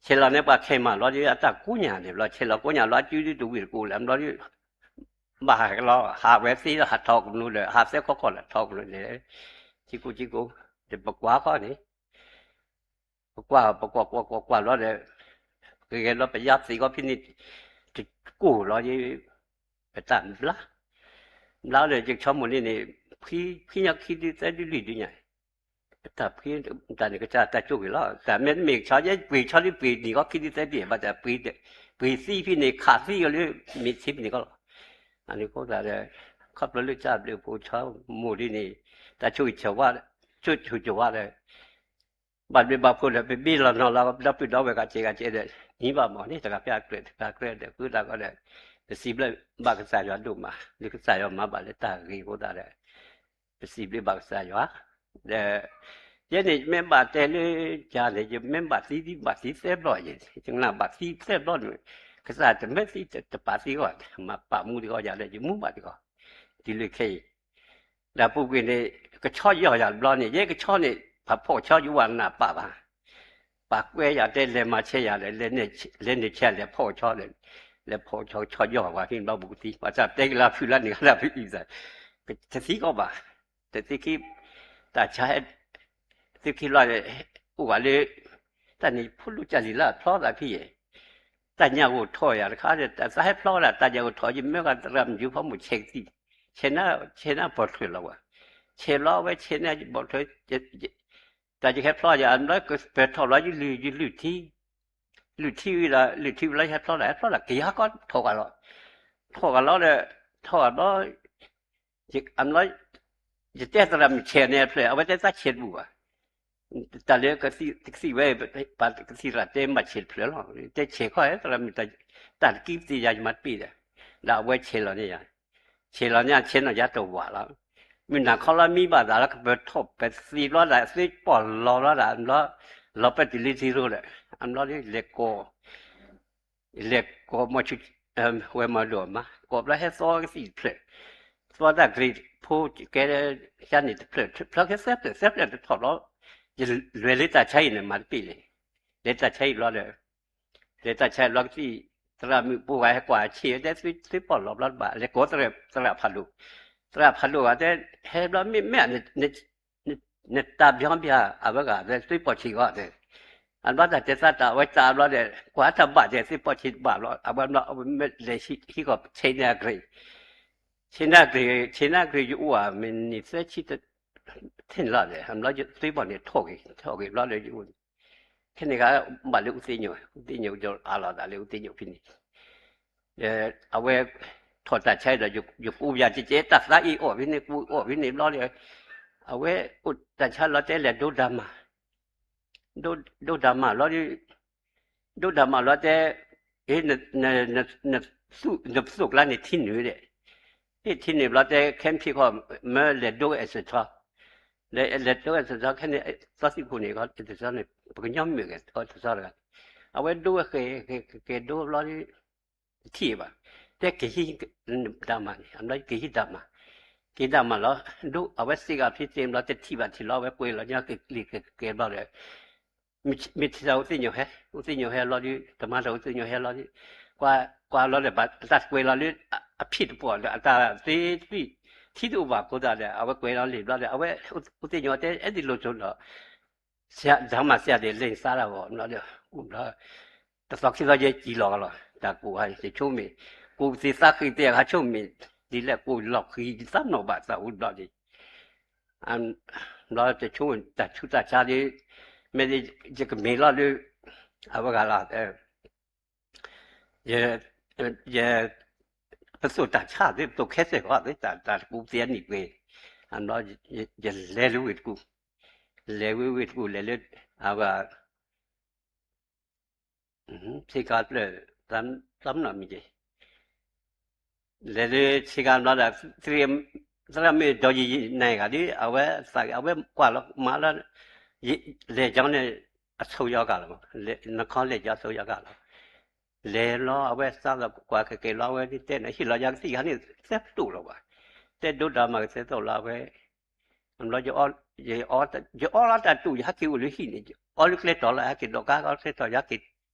ဆဲးလီၤန့ၣ်ပှၤခဲမးလီၤဒီး အတၢ်ကိးညါန့ၣ်ဘျီ ဆဲးလီၤကိးညါလီၤ အစုဒုးတဝံၤတကိးလၢၤ ဘျီဒီး ဘၣ်ဟးလီၤ ဟးဝဲသ့လီၤ ဟးထီၣ်ကနူၤဒီး ဟးသဲခီခီလၢထီၣ်ကနူၤန့ၣ် ကံကိကံကိ ဒီးပကွၢ်ခီန့ၣ် ပကွၢ် ပကွၢ်ကွၢ်ကွၢ်ကွၢ်လီၤဒီး ကဂဲၤလီၤပယါသ့ၣ်ခီဖဲန့ၣ် တကိၢ်လီၤဒီး ပတၢ်ဘျါ ဘျါဒီး ယကဆီမိၢ်န့ၣ်န့ၣ် ဖှံ ဖှံညီခံဒုသၢဒုလွံၢ်ဒုညါ ပတၢ်ဖှံ တၢ်န့ၣ်ကစၢ်တၢ်ကၠိဂ့ၤလီၤ တၢ်မ့ၢ်တမ့ၢ်ကဆီ ယဲပှ့ၤဆီဒုပှ့ၤနံၣ်ခီခံဒုသၢဒုဘၣ်တၢ်ပှ့ၤ ပှ့ၤသံဖဲန့ၣ် ခးသံကလၢ မ့ၢ်ဆံးဖဲန့ၣ်ကီလီၤ အန့ၣ်ဃိသတးဒီး ခီဖျိလၢကစၢ်ဘျုးဖှိၣ်ဆီမိၢ်ဒ်န့ၣ် တၢ်ဆိၣ်ဂ့ၤဆၢဝါ ဆိၣ်ဆိၣ်ကဝါဒီး ဘၣ်ဘျုးဘၣ်ဖှိၣ်ဒီး ပဘ့ၣ်လီၤနီၤလီၤ ဒီပုၢ်ဒီဝဲၢ်ကစဲးကစဲးဒီး နံၤဘၣ်မးန့ၣ် တဂၤဖဲအကြၢးတဂၤကြၢးဒီး ဃုသးကီးဒီး ပစံးဘျုးဘၣ်ကစၢ်ယွၤဒိၣ်မး လၢကစၢ်ယွၤမၤဘၣ်လၢတၢ်ဂ့ၤအဃိသတးဒီး ပစံးဘျုးဘၣ်ကစၢ်ယွၤ ဒီး ယဲန့ၣ် ယမ့ၢ်ဘၣ်တဲလၢယၤန့ၣ် ယမ့ၢ်ဘၣ်သံ ဘၣ်သံသၢဘျီယဲၢ်, ယကနၣ်ဘၣ်သံသၢဘျီန့ၣ်, ကစၢ်တမၢသံတပာ်သံဂီၢ်, မၤပာ်မူတဂီၢ်ယၤဒီး ယမူဘၣ်တဂီၢ်, တုၤလၢခဲအံၤ, ဒီးပူၤကွံာ်န့ၣ် ကဆီယီၢ်ယၤတဘျီန့ၣ် ယဲကဆီန့ၣ် ပှၤဖီၣ်ကဆီယဝၤနၢ်ပာ်ဘၣ်, ပှၤကွဲယၤတဲလဲၤမၤဆဲးယၤဒီး လဲၤနုာ်ဆဲးလဲၤဖီၣ်ကဆီဒီး, လဲၤဖီၣ်ကဆီ ကဆီယီၢ်ပှၤဖဲဘျီပူၤကသံ ပှၤတၢ်တဲကလၢဖုလၢန့ၣ် လၢဖုအံၤသး, တသံကီးဘၣ်, တသံခံ တၢ်ဆါဟဲ, သုခံလီၤ, အိၣ်ဘၣ်လၢ, တၢ်န့ၣ်ဖိလိကၢ်လံၤလၢအဖျီသးဖဲယဲၢ်, တၢ်ညၣ်ဂိၢ်ထီၣ်ယၤတခါဒီး တၢ်သးဟဲဖျီဝဲဒၣ် တၢ်ညၣ်ဂိၢ်ထီၣ် ယမၢဃာ်သရၣ်မုၣ်ယုဖီမိၣ်ဆဲးကသံၣ်, ဆဲးနၤ, ဆဲးနၤဘီၣ်ထွဲလီၤဝဲ, ဆဲးလီၤဝဲဆဲးနၤဘီၣ်ထွဲ, တၢ်ယဟဲဖျီယၤ အဘျီကပၢၤထီၣ်လီၤယလုၢ် ယလုၢ်ထံ, လုၢ်ထံဝံၤဒီး လုၢ်ထံဝံၤလီၤ ယဟဲဖျီလီၤ ဟဲဖျီလီၤ ကယၤကီထီၣ်ဂၤလီၤ, ထီၣ်ဂၤလီၤဒီး, ထီၣ်ဂၤဘျီ အဘျီ, ယတဲသရၣ်မုၣ်ဆဲးန့ၣ်အဖျၢၣ် အဝဲတဲသးဆဲးတဘူၣ်ဘၣ်, တၢ်လၢကသံၣ်ဝဲ, ပှၤကသံၣ်သရၣ်တဲမၤဆဲးတဖျၢၣ်လီၤ, တဲဆဲးခီသရၣ်မုၣ်, တၢ်တကံပသ့ယၤယမၤတပ့ၢ်ဒီး, ဒီးအဝဲဆဲးလီၤန့ၢ်ယၤ, ဆဲးလီၤန့ၢ်ဆဲးနီၢ်ယၤတဝာ်လီၤ, မုၢ်နၤခီလီၤမံဘၣ်သးလီၤ ကပၢၤထီၣ်ပသံဘျီဒီး သ့ပီၢ်လီၤဘျီဒီး အဘျီ, လီၤပၢၢ်တုၤလၢထံရိဒီး, အဘျီလၢလဲၤကိး လဲၤကိးမီၤဆူ, ဝဲမၤဒိၣ်မး ကိးဘျီဟဲသီကသံၣ်တဖျၢၣ်, သီတၢ်ကြ့းဖိကဲ, ကန့ၣ်တဖျၢၣ် ဖျၢၣ်ခဲသၢဖျၢၣ်သၢဖျၢၣ်တထီၣ်ဘျီ, ယလဲၤလၢတၢ်ဆါအံၤန့ၣ် မၤတပ့ၢ်န့ၣ်, လဲၤတၢ်ဆါအံၤဘျီဒီး, လဲၤတၢ်ဆါအံၤဘျီကသံၣ်, သရၣ်မုၣ်ပိၤဂၤဟဲကွၢ်ဆံးဝဲတဲ သ့ပီၢ်လီၤဘျီတဘၣ် လဲၤကိးသရၣ်ဖးဒိၣ်, သရၣ်ဖးဒိၣ်ဂၤတဲ, ဟဲဘျီမ့ၢ်မ့ၢ် နတၢ်ဘျီဘၣ် အဝဲဂၤသ့ပီၢ်ဆံးဂီၢ်တဲ, အဘျီတၢ်တဲသးတၢ်အဝဲတၢ်ဘျီဒီး ကွၢ်တၢ်ဘၣ်တဲ သ့ပီၢ်ဆံးတဘၣ်ဘျီ အဝဲဘျီ အဝဲမ့ၢ်လဲၤဟံးကီး ဆဲးနၢ်ကြ့း, ဆဲးနၢ်ကြ့း, ဆဲးနၢ်ကြ့းယအိၣ်ဧါ မ့ၢ်နံၣ်သၢဆံ ထဲန့ၣ်လီၤဒီး အဘျီသ့ပီၢ်န့ၣ်ထီၣ်ဂ့ၤ ထီၣ်ဂ့ၤဘျီဒီးယအိၣ်, ခဲန့ၣ်ဂၤ ဘၣ်လၢအူသ့ညိၣ်, အူသ့ညိၣ်ယအးလီၤသးလၢအူသ့ညိၣ်ဖဲန့ၣ် အဝဲထီၣ်တၢ်ဆါဒီး ယကူပယၤကကဲတၢ်သးအံၤအီၣ်ဖဲန့ၣ် ကူအီၣ်ဖဲန့ၣ်ဘျီဒီး, အဝဲအိၣ်တၢ်ဆါလီၤတဲလဲၤဒိဒၣ်မး, ဒိဒၣ်မးလီၤဒီး, ဒိဒၣ်မးလီၤတဲ, န, နပသိၣ်ကျါန့ၣ်ထံနုာ်ဒီး, ဟ့ၣ်ထံနုာ်ဘျီတဲ ခဲမုၢ်ဆ့ၣ်ခီ မၢလဲၤဒိအဲၣ်စၢၤထီ, လဲၤဒိအဲၣ်စၢၤထီခဲန့ၣ် သီသံၣ်ဖိန့ၣ် တစီန့ၣ် ပကညီမုာ်ဂ့ၤ တစီတဂၤ, အဝဲဒိဝဲဃဲၤဃဲၤကဲၤဒိဘျီဒီး တထံၣ်ဘၣ်, တဲက့ၤဟံးဒၣ်မးန့ၣ် အဘျီက့ၤဟံးဒၣ်မး, က့ၤဒၣ်မးလီၤ, ဒိအဝဲစ့ၢ်ကီးဖံးသ့ၣ်ဘျီတထံၣ်ဘၣ်ထံၣ်လီၤ အဝဲကွဲးလီၤညါက့ၤက့ၤက့ၤဘျီဒီး, မ့ၢ်ထံၣ်တၢ်အူသ့ၣ်ညိၣ်ဟဲ အူသ့ၣ်ညိၣ်ဟဲလီၤဒီး တမၤတၢ်အူသ့ၣ်ညိၣ်ဟဲလီၤဒီး, ကွၢ်လီၤဒီး အတၢ်ကွဲးလီၤလၢ အဖံးတပီၢ်ဒီး အတၢ်သ့သံၣ် ထံတအိၣ်ဘၣ်အဃိသတးဒီး အဝဲကွဲးလီၤလံာ်ဘျီဒီး အဝဲအူသ့ၣ်ညိၣ်တဲ အဲၣ်ဒိးလိၤစိၤဒီး ဆရာ, ဓမ္မဆရာ ဒီး လဲၤသးတၢ်ဂီၤဘျီဒီး အိၣ်ဘျီ, တသီခံသီယဲကံလီၤကလီၤ တၢ်ကိးဂၤ ယဆိကမိၣ်, ကိးပသ့သးဃံတဲဂၤဆိကမိၣ်, ဒ်လဲၣ်ကိးလီၤဃံ ယသးနီၣ်ဘၣ်သးအိၣ်ဘျီဒီး, ဘျီတဆိကမိၣ် တၢ်ဆူးတၢ်ဆါဒီး, မ့ၢ်ယကမ့ၢ်လီၤလၢ အဝဲဂၤလီၤ ယ, ယ, ပသိၣ်တၢ်ဆါသ့ ပသိၣ်ခဲစဲၣ်ဃီသ့ တၢ်တကူးသ့အနံၣ်ကွ့ၢ်, အဘျီ, ယလဲၤလၢဝ့ၢ်တကူၣ်, လဲၤဝ့ၢ်ဝ့ၢ်တကူၣ် လဲၤလၢ, အဝဲ, ဆ့ကၤဖျၢၣ်, သးမနီၣ်မံၤက့ၤ လဲၤလၢဆ့ကၤဘျီဒီး, သရၣ်မုၣ်ဒီးယနၤဂၤဒီး အဝဲသးဂ့ၤ အဝဲကွၢ်လီၤမၤလီၤ, လဲၤကီန့ၣ် အဆိယီၤကၤလီၤ, နခီလဲၤကီဆိယီၤကၤလီၤ, လဲၤလီၤ အဝဲစးလီၤကွၢ်ကကဲလီၤ အဝဲတဲန့ၣ် ဟ့ၣ်လီၤယၤကသံၣ်ခါန့ၣ် သၢပတိၢ်လီၤဘၣ်, တဲဒိတၢ်မၤကသဲသိးလီၤ အဝဲ, အဘျီ ယအီလီၤတၢ်တူၣ် ယဟဲက့ၤအိၣ်လၢဟံၣ်န့ၣ် အီလၢကျဲတီၤလီၤ ဟဲက့ၤဒီးကါအီလၢကျဲတီၤ ယဟဲက့ၤ,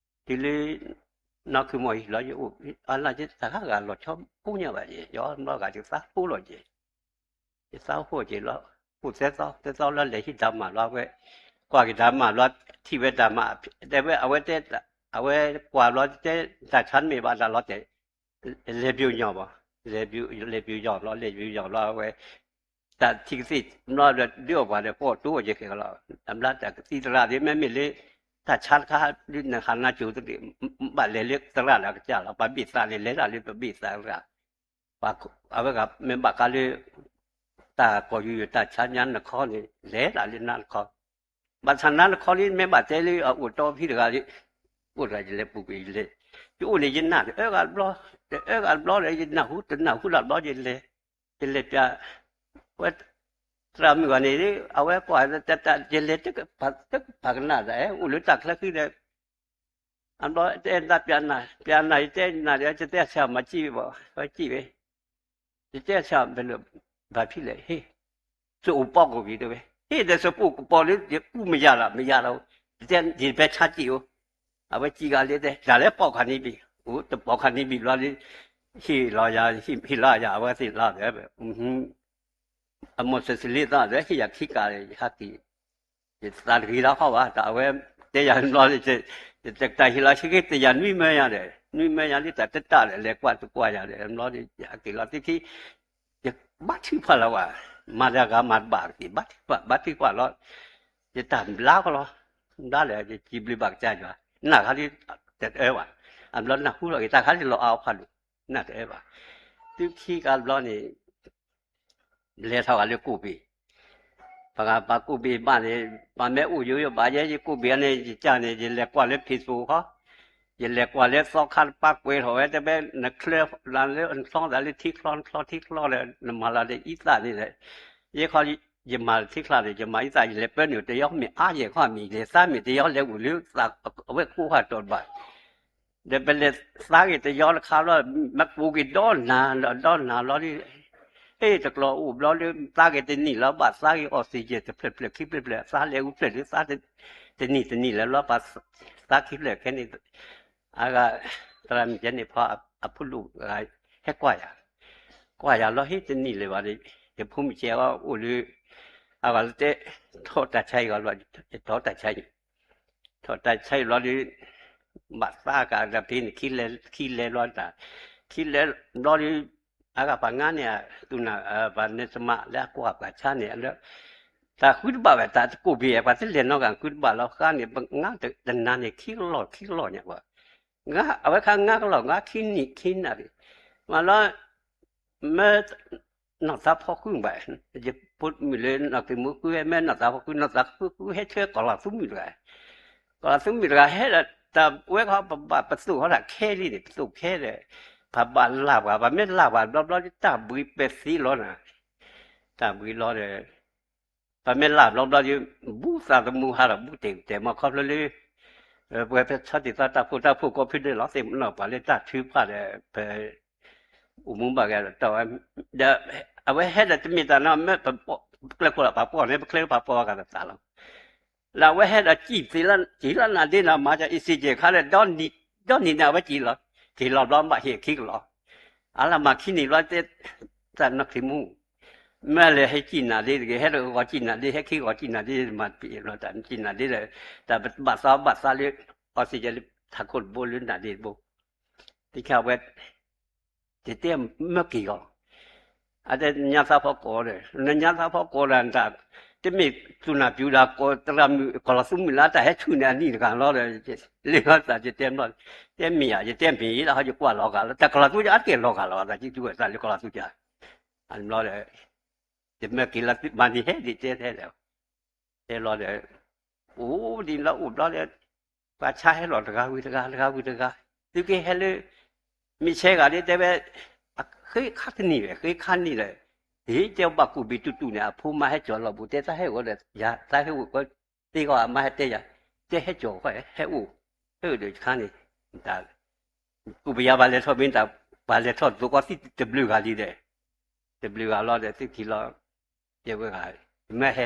တုၤလၢ နီၢ်ခုမီၢ်ဟံၣ်လီၤ ယအိၣ်, အလၢယတၢ်ဂၤဂၤလီၤဆီဖိညါဘၣ်ယဲ ယအီဘျီဂၤယသးဖိလီၤယဲ, ယသးဖိက့ၤလီၤ, အိၣ်သၢသီ သၢသီလီၤ လဲၤဟံးတၢ်မၤလီၤ အဝဲ, ကွၢ်က့ၤတၢ်မၤလီၤ ထံၣ်ဝဲတၢ်မၤ, တဲဝဲအဝဲတဲ, အဝဲကွၢ်လီၤတဲ တၢ်ဆါတမ့ၢ်ဘၣ်တၢ်လီၤတဲာ် လဲၤပျိညီၣ်ဘၣ်, လဲၤပျိညီၣ်လီၤ လဲၤပျိညီၣ်လီၤ အဝဲ, တၢ်ထံကသ့ၣ်နီၤဒီး ဒုးအီၣ်ပှၤဒီး ပအီၣ်တိၢ်အီၣ်ယဲၢ်ကဲလီၤ, အဘျီတၢ်ကသံၣ်သရၣ်ဒ်မ့မ့ၢ်လၢ တၢ်ဆါတခါ ဒ်နဟးနါစိၤတဂ့ၤ, ဘၣ်လဲၤလၢသရၣ်လၢအကစၢ်လီၤ ပှၤဘ့ၣ်သးန့ၣ် လဲၤတၢ်လၢပဘ့ၣ်သးသရၣ်, ပှၤအဝဲဂၤမ့ၢ်ဘၣ်ဃးလၢ တၢ်ကိးယူၤယိၤတၢ်ဆါညါနခီန့ၣ် လဲၤတၢ်လၢနါနခီ ဘၣ်ဆၣ်နါနခီလံ မ့ၢ်ဘၣ်တဲလၢအအိၣ်တီဖံးတဂၤလံ, အိၣ်တဂၤယလဲၤပူၤကွံာ်ယလဲၤ, ယအိၣ်န့ၣ်ယနၢ်တအၢဂၤတဘျီ, တအၢဂၤတဘျီဒီး ယနၢ်ဟူတနၢ်ဟူလၢ်ဘျီယလဲၤ, ယလဲၤပျး, ဝဲ, သရၣ်မုၣ်ဂၤန့ၣ် အဝဲကွၢ်တၢ်တၢ် ယလဲၤတကပၤကနၣ်ဒီး အိၣ်လၢတၢ်ချၢဃံဒီး အဘျီတဲနၤ ပျးနၤ ပျးနၤ ယတဲနၤဒီး ယတဲဆၢမၤစံၣ်ဘၣ် ဝဲစံၣ်ဝဲ ယတဲဆၢဘၣ်လၢ ဘၣ်ဖံးလဲၣ် ဟ့ၣ် စအိၣ်ပီၣ်ကိးက့ၤတဲဝဲ ဟ့ၣ်ဒီးစပိၢ်ကပီၤလၢ ယကူၣ်မယၤလီၤ မယၤလီၤ ယတဲဖဲဆါစံၣ်အိၣ် အဝဲစံၣ်ဂၤလၢတဲ တၢ်လဲၤပီၣ်ခါန့ၣ်ဘံၣ် အိၣ်တပီၣ်ခါန့ၣ်ဘံၣ်ဘျီလၢ ဟ့ၣ်လီၤယၤ ဟ့ၣ်လီၤယၤ အဝဲသ့ၣ်လီၤဒီး အမိၢ်စဲးစလ့သးဒီး ဟ့ၣ်ယၤခံကးဒီး ယဟးက့ၤ ယသးတဂ့ၤလၢဟီၣ်ဘၣ် တၢ်အဝဲတဲယၤဘျီ ယတၢ်ဟ့ၣ်လီၤဆ့က့ တယၤနွံမၢယၤဒီး နွံမၢယၤလံ တၢ်တတၢ်ဒီး လဲၤကွၢ်တကွၢ်ယၤဒီး ဘျီ ယဟးက့ၤလီၤသ့ခံ ယဘါထုကဖၣ်လီၤဝဲ မၤတဂၤမၤတဘၣ်က့ၤ ဘါထုကဖၣ် ဘါထုကဖၣ်လီၤ ယတၢ်ဘျါကလီၤ ဘျါလၢ ယစံးဘျုးဘၣ်ကစၢ်ယွၤ နၢ်ခါလံ တအၢဘၣ် အဘျီနၢ်ဟူလီၤက့ၤ တၢ်ခါလံလီၤအါဖးဒိၣ် နၢ်တအၢဘၣ် သုခံကဘျီန့ၣ် လဲၤထီၣ်ဂၤလၢကိၣ်ဘ့ၣ် ပှၤဂၤပှၤကိၣ်ဘ့ၣ်ဘၣ်န့ၣ် ပှၤမ့ၢ်အိၣ်ယိယိဘၣ်ယဲ ယကိၣ်ဘ့ၣ်န့ၣ် ယကၢ်န့ၣ် ယလဲၤကွၢ်လၢ Facebook ခီ ယလဲၤကွၢ်လၢသီခါတပၢ်ကွဲးထီၣ်ဝဲ တဘဲနချၢလၢနချီသးလၢထံချီ နချီထံချီဒီး နမၤလီၤဒီးအံသၣ်န့ၣ်ဒီး ယဲခီ ယမၤထံချီန့ၣ် ယမၤအံသၣ် ယလဲၤပၢနုာ်တယီမ့ၢ်အါယဲၢ်ခီမံၤ လဲၤသါမ့ၢ်တယီလဲၤအိၣ်လၢအဝဲၢ်ကိၢ်ဟးတီၤတဘၣ် ဒီးပလဲၤသါက့ၤတယီတခါဘျီ မ့ၢ်ပူၤက့ၤဒီနၤဒီး ဒီနၤဘျီဒီး ဟ့ၣ်တကျီအိၣ်ဘျီဒီး သါက့ၤတနံၣ်လီၤ ဘၣ်သါက့ၤ oxygen တဖျၢၣ်ဖျၢၣ်ခံဖျၢၣ်ဖျၢၣ် သါလဲၤဝံၤဖျၢၣ်ဒီး သါတနံၣ်တနံၣ်လၢၤဘျီ ပှၤသါခံဖျၢၣ်ခဲန့ၣ် အဂၤ သရၣ်မုၣ်ကဲန့ၣ် ဖီအဖိဒိၣ်ဂၤ ဟဲကွၢ်ယၤ ကွၢ်ယၤလီၤ ဟ့ၣ်တနံၣ်လၢၤဘၣ်ဒီး ယဖိမုၣ်ကဲအီၤအိၣ်လၢ အဂၤလၢတဲ ထီၣ်တၢ်ဆါအံၤဂီၤလီၤ ယထီၣ်တၢ်ဆါအံၤ ထီၣ်တၢ်ဆါအံၤဘျီဒီး ဘၣ်သါကဒီးဖဲန့ၣ် ခံလဲၤဘျီတၢ် ခံလဲၤဘျီဒီး အဂၤပှၤငါန့ၣ် သူၣ်နၤ ပှၤနဲစမးလၢအကွၢ်ပှၤဆါန့ၣ် တၢ်ဃုတဘၣ်ဝဲ တၢ်တကိးဘ့ၣ် ပှၤတလဲၤနီတဂၤဃုတဘၣ်လီၤ ဃါန့ၣ် ပငါတနၤန့ၣ် ခံကလီၢ်ခံကလီၢ်ညါဘၣ် အဝဲခါငါကလီၢ် ငါခံနံၣ်ခံနၤန့ၣ် မၤလီၤ မ့ၢ် နီၢ်သးဖီဃုဘၣ်, ယဖိမုၣ်လၢနီၢ်သးမူဃု မ့ၢ်နီၢ်သးဖီဃု နီၢ်သးဃုဃုဟဲဆှၢကီၢ်လီၤသူမုၣ်တဂၤ, ကီၢ်လီၤသူမုၣ်တဂၤဟဲဒီး တၢ်ဝဲခီပဘၣ်ပသိၣ်ဃီတၢ်ခဲလံန့ၣ် ပသိၣ်ခဲဒီး ပဘၣ်လၢ်ပှၤ ပမ့ၢ်လၢ်ပှၤဘျီဘျီ တၢ်ဘှံးပဲာ်သံလီၤနၤ, တၢ်ဘှံးလီၤဒီး ပမ့ၢ်လၢ်ဘျီဘျီဒီး ဘူးသးသမူဟးဒီးဘူးတဲာ်တဲာ်မီၢ်ခီဖျိလၢ ပဝဲပဆီတံၢ်သီတၢ်ဖိတၢ်ဖိကိးဖုဒၢလီၤသ့ၣ်မနီၣ်ပှၤလၢတၢ်ထုကဖၣ်ဒီး ပ အိၣ်မူဘၣ်ကဲဒီး ဒီးအဝဲဟဲဒီးတမ့ၢ်တၢ်နီၤ မ့ၢ်ပကျဲခိၣ်လီၤ ပှၤပီၢ်န့ၣ် ပကျဲပှၤပီၢ်ဂၤသးလီၤ. လၢအဝဲဟဲဒီးစံၣ်သ့လၢ စံၣ်လၢနၤဒ့နီၤ မၤက အ့စ့ကဲခါဒီး ဒီနံၤန့ၣ် အဝဲစံၣ်လီၤ က့ၤလီၤဘျီဘၣ်ဟ့ၣ်ခံကလီၤ. အါလၢမၤခံနံၣ်ဘျီတဲ တၢ်နီၢ်ခံမူ မ့ၢ်လဲၤဟဲစံၣ်နၤဒ့တဂ့ၤ ဟဲဒီးဂီၤစံၣ်နၤဒ့ ဟဲခံဂီၤစံၣ်နၤဒ့ မၤတပ့ၤလီၤ တၢ်စံၣ်နၤဒ့ဒီး တၢ်ဘၣ်သးဘၣ်သးလၢ အီစ့ကဲလၢထးခိၣ်တဘိလၢနၤဒ့တဘိ သ့ၣ်ခါဝဲ ယတဲမၢက့ၤအီၤ, အတဲညါသးဖီကိးဒီး နညါသးဖီကိးဒီးတၢ် တမ့ၢ်သူၣ်နၢ်ပျူၤဒီးကိးသရၣ်မုၣ် ကီၢ်လီၤသူမုၣ်လၢတၢ်ဟဲဆူၣ်န့ၣ်အနံၣ်တဂၤလီၤဒီး လၢသးယတဲဘျီ တဲမ့ၢ်ဧါ ယတဲမ့ၢ်လၢဟီယကွၢ်လီၤဂာ်လီၤ တၢ်ကီၢ်လီၤသူအါတက့ၢ်လီၤဂာ်လီၤ သးကံၢ်တူၢ်ဝဲသးလၢကီၢ်လီၤသူကါ အဘျီဒီး ယမၢက့ၤလီၤသုမၤန့ၣ်ဟဲဒ်တဲထဲလဲၣ် တဲလီၤဒီး အိၣ်ဒ်လီၤအိၣ်ဘျီဒီး ပှၤဆါဟဲလီၤတဂၤဝံၤတဂၤ တဂၤဝံၤတဂၤ သုက့ၤဟဲလၢ မ့ၢ်ဆဲးဂၤဒ်တဲဝဲ ဃ့ခါတနံၣ်ဝဲ ဃ့ခါနံၣ်ဒီး ဟ့ၣ်တဲဘၣ်ကူၣ်ဘ့ၣ်တူၢ်တူၢ်န့ၣ် အဖိမါဟဲကၠီၤလီၤဘူး တဲသးဟဲအိၣ်ဒီး ယၤသးဟဲအိၣ်ကီး သ့ဂီၤအမါဟဲတဲယၤ တဲဟဲကၠီၤဃီ ဟဲအိၣ် ဟဲအိၣ်ဒီးခါန့ၣ် တၢ် ကူၣ်ပယါပှၤလဲၤထီၣ်မ့ၢ်တၢ် ပှၤလဲၤထီၣ်သကိးသံတဘျုးဂၤလံဒီး တဘျုးဂၤလီၤဒီး သုခံလီၤ ယဝဲဂၤ ယမ့ၢ်ဟဲ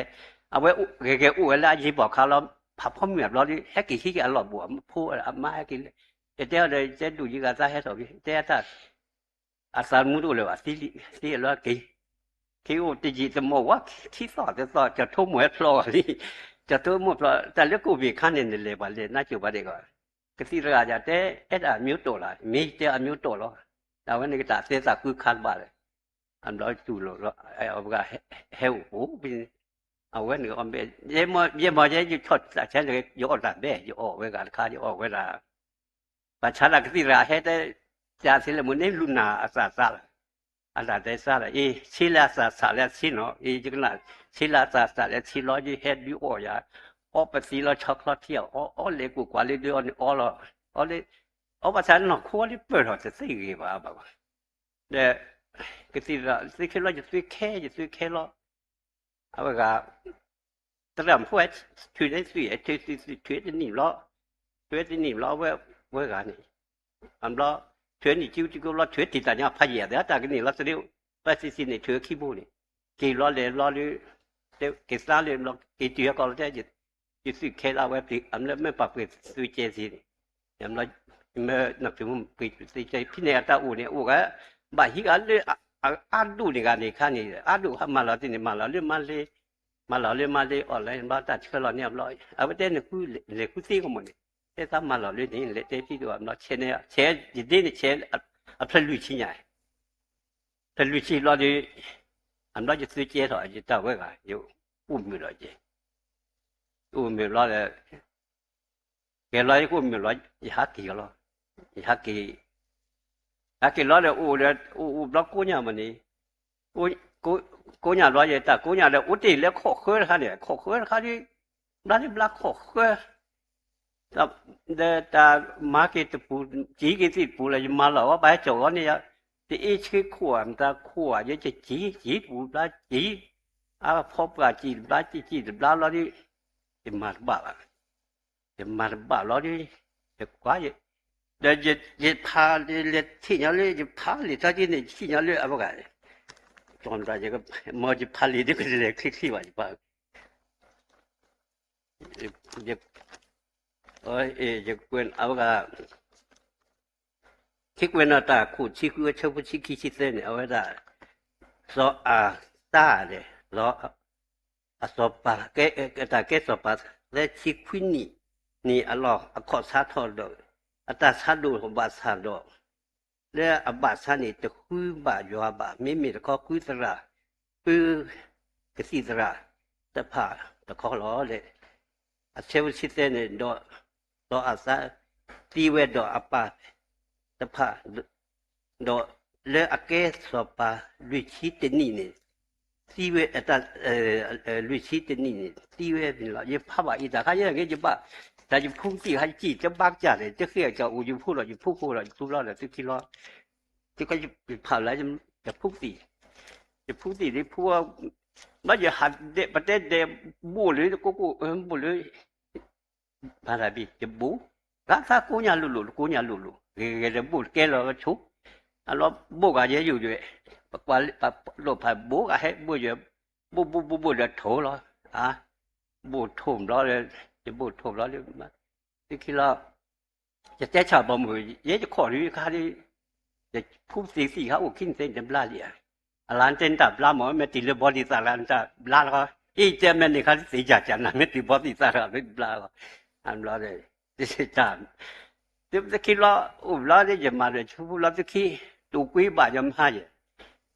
အဝဲဂဲၤဂဲၤအိၣ်ဝဲလၢအယ့ၢ်ဘီၣ်ခါလီၤ ဖးဖီမုၢ်အဘျီဒီး ဟဲက့ၤဟံးက့ၤအလီၢ်ဘူး အဖိအမါဟဲက့ၤလဲၤ ယတဲအီၤဒီး ယတဲဒူၣ်ယံၤဂၤသးဟဲထီၣ်က့ၤ တဲအတၢ် အသးမူတအိၣ်လၢၤဘၣ် သံလံ သံအလီၢ်က့ၤ က့ၤအိၣ်တယံာ်တမီၢ်ဝဲ ခံသီၣ်တသီၣ် ကၠီၤထိမိၢ်ဟဲဖျီအီၤလံ ကၠီၤထိမိၢ်ဖျီ တၢ်လၢကိၣ်ဘ့ၣ်ခါန့ၣ် နလဲၤပှၤလဲၤနါစိၤပှၤဒဲးကီး ကသံၣ်တဂၤယတဲ အဲၣ်ဒၣ်အမျိုးတော်လီၤ မ့ၢ်တဲအမျိုးတော်လီၤ တၢ်ဝဲန့ၣ်ကတၢ်သဲသးဃုခါတဘၣ်ဒီး အဘျီတူၢ်လိာ်လီၤ အဝဲဂၤဟဲအိၣ်အိၣ် အဝဲန့ၣ်အီၣ်ဘဲ ယဲမီၢ်ယဲ ယဆီၣ်တၢ်ဆဲး ယအီၣ်တၢ်ဘဲ ယအီၣ်ဝဲဂၤတခါ ယအီၣ်ဝဲဒၣ် ပှၤဆါတၢ်ကသံၣ်တဂၤဟဲတဲ တၢ်သ့လၢမုၢ်န့ၣ်လူနၤအသးသးလီၤ အတၢ်တဲစၢ်လီၤ အ့ ဆ့လၢအသးသးလၢဆ့နီၤ အ့ ယကနၣ် ဆ့လၢအသးသးလၢဆ့လီၤ ယဟဲဒုးအီၣ်ယၤ အီပသံလီၤ ဆီချီထံအီၣ် အီလဲၤကူၣ်ကွၢ်လၢဒုးအီၣ်န့ၣ်အီလီၤ အီလၢ အီဘၣ်ဆၣ်နီၢ်ခိလၢပၢၢ်ထီၣ်တသ့ဂ့ၤဘၣ်ဘၣ် ဒီး ကသံၣ်တဂၤ သုခဲလီၤ ယသုခဲ ယသုခဲလီၤ အဝဲဂၤ သရၣ်မုၣ်ဖိ ထုးန့ၢ်သုး ထုးသုး ထုးတနံၣ်ဘျီ, ထုးတနံၣ်ဘျီ အဝဲ ဝဲဂၤန့ၣ် အဘျီ ထုးနံၣ်ကံကံဘျီ ထုးတံၢ်တၢ်ညါဖးယံာ် အသးတၢ်ကန့ၢ်လီၤတရံး ပှၤစံးစံးန့ၣ် ထုးခံဘိန့ၣ် က့ၤလီၤလဲၤလီၤလၢ က့ၤသါလၢဘျီ က့ၤတုၤဟဲကီးလီၤတဲ ယသုးခဲလၢာ်ဝဲ အမ့ၢ်ပာ်ပှ့ၤသုးကဲသ့န့ၣ် မ့ၢ်နီၢ်သုးမုၣ်ပှ့ၤသုးကဲ ဖဲန့ၣ်အတၢ်အိၣ်န့ၣ် အိၣ်ဂၤ ဘၣ်ဟံးဂၤလၢ အါဒိၣ်န့ၣ်ဂၤန့ၣ်ခါန့ၣ် အါဒိၣ်ဟးမၤလီၤတ့ၢ်န့ၣ် မၤလီၤလၢမါလ့ မၤလီၤလၢမါလ့ အီၣ်လဲၣ်ဘျီတၢ်ဆှၢလီၤန့ၢ်အဘျီ အဝဲတဲနလဲၤဃုသ့ကမီၤန့ၣ် တဲသးမၤလီၤလၢန့ၣ် လဲၤတဲဖံးဒိၣ်အဘျီ ဆဲးန့ၣ် ဆဲးယဒ့န့ၣ် ဆဲး အဖျၢၣ်လွံၢ်ဆံညါ ဖျၢၣ်လွံၢ်ဆံဘျီဒီး အဘျီယသုးကဲထီၣ် ယတၢ်ဝဲဂၤ ယအိၣ်မုာ်လီၤက့ၤ အိၣ်မုာ်ဘျီဒီး ကဲလီၤယကအိၣ်မုာ်လီၤ ယဟးက့ၤလီၤ ယဟးက့ၤ ဟးက့ၤလီၤဒီး အိၣ်ဒီး အိၣ်အိၣ်ဘျီကိးညါမးန့ၣ် ကိးညါဘျီယတၢ်ကိးညါဒီး အိၣ်တ့ၢ်လၢခီၣ်ဃၢတခါန့ၣ် ခီၣ်ဃၢတခါဒီး ဘျါလၢဘျါခီၣ်ဃၢ ဒီးတၢ်မၤက့ၤတပူၤ ကံက့ၤသ့ၣ်တပူၤလၢ ယမၤလီၤဝဲဘၣ်ဟဲကၠီၣ်ဂီၤန့ၣ် တအ့ဆှ့ခိၣ်ဧါ မတၤခိၣ်ဧါ ယကံကံတပူၤဘျါကံ အဖီပှၢ်ကံတဘျါကံကံတဘျါလီၤဒီး ယမၤတဘၣ်ဘၣ် ယမၤတဘၣ်လီၤဒီး ယကွၢ် ဒီးယဖးလဲၤထံၣ်ညီလၢ ယဖးလံာ်ထီၣ်က့ၤန့ၣ် ယထံၣ်ညီလၢအဝဲဂၤ မ်ယဖးလံာ်ဒ်ကလဲၤချ့ချ့ဘၣ် ယဖး ယကွဲးအဝဲဂၤ ခံကွဲးနီၣ်တၢ်ခိၣ်ဆံဃုအဆၢဖိဆံခံဆံသၢန့ၣ် အဝဲဒၣ် စီၤအၤသၣ်ဒီး အစီၤပၤ တၢ်ကဲစီၤပၤသၢဆံခွံနံၣ် န့ၣ်အလီၢ် အခီၣ်ဆါထီၣ်ဒီး အတၢ်ဆါဒိၣ်ဘၣ်ဆၣ်ဒီး လၢအဘၣ်ဆါန့ၣ် တဃုဘၣ်ယွၤဘၣ် မ့မ့ၢ်တခီဃုသရၣ် ဃု ကသံၣ်သရၣ်တဖၣ်တခီလီၤ. အဆၢဖိဆံသၢန့ၣ်ဒီး စီၤအၤသၣ်သံဝဲဒီးအပၢ်တဖၣ် ဒီးလၢအကဲစီၤပၤလွံၢ်ဆံတနံၣ်န့ၣ် သံဝဲ လွံၢ်ဆံတနံၣ်န့ၣ် သံဝဲန့ၣ်လီၤ. ယဖးဘၣ်အံၤတၢ်ခါယဲၢ်ဂ့ၤ ယဘၣ် တၢ်ယဖိကသံၣ်ခါယကံၣ်တဘၣ်ကစၢ်လဲၣ် တဃ့ၢ်ကၠီၣ်အိၣ်ယဖိဒီး ယဖိဃိဒီး ယဖိလီၤဒီး သုခံလီၤ သုကယဖးလၢ ယဖိကသံၣ် ယဖိသံၣ်ဒ်ဖိ ဘၣ်ယဟးဒဲး ပတဲဒဲး ဘိၣ်လၢတကိးကိး ဘိၣ်လၢ ဖးတၢ်ဘံၣ် ယဘိၣ် ဂၤသးကိးညါလိၤလိၤ တကိးညါလိၤလိၤ ဂ့ၤဂ့ၤဒီးဘိၣ်တကဲလီၤဆိ အလီၤဘိၣ်ဂၤယဲယိာ်ယွဲၢ် ပကွၢ်လၢပလိၣ်ဖးဘိၣ်ဂၤဟဲဘိၣ်ယွဲၢ် ဘိၣ်ဘိၣ်ဘိၣ်ဘိၣ်ဒီးထိၣ်လီၤ ဘိၣ်ထိၣ်ဘျီဒီး ယဘိၣ်ထိၣ်ဘျီဒီး သုခံလီၤ ယတဲဆၣ်ဘီမုၢ် ယဲယခီၣ်ဒုးခါဒုး ယဖူသံးသံၣ်ခါအိၣ်ခံန့ၣ်သ့န့ၣ်တဘျါလံဧါ. အလၢနတဲနတၢ်ဘျါမး မ့ၢ်တုၤလၢဘီသံၣ်သၣ်လၢ နတၢ်ဘျါလီၤ. အ့ၣ်တဲမ့ၢ်န့ၣ်ခါဒုးသ့ယၤကၢ်နၤ မ့ၢ်တုၤဘီသံၣ်သၣ်လၢဘျါလီၤ. အဘျီ တၢ် သုခံလီၤ အိၣ်ဘျီဒုး ယမၤဒီးဆူဖူလီၤသုခံ တိာ်ကွံဘၣ်ယမါယဲၢ်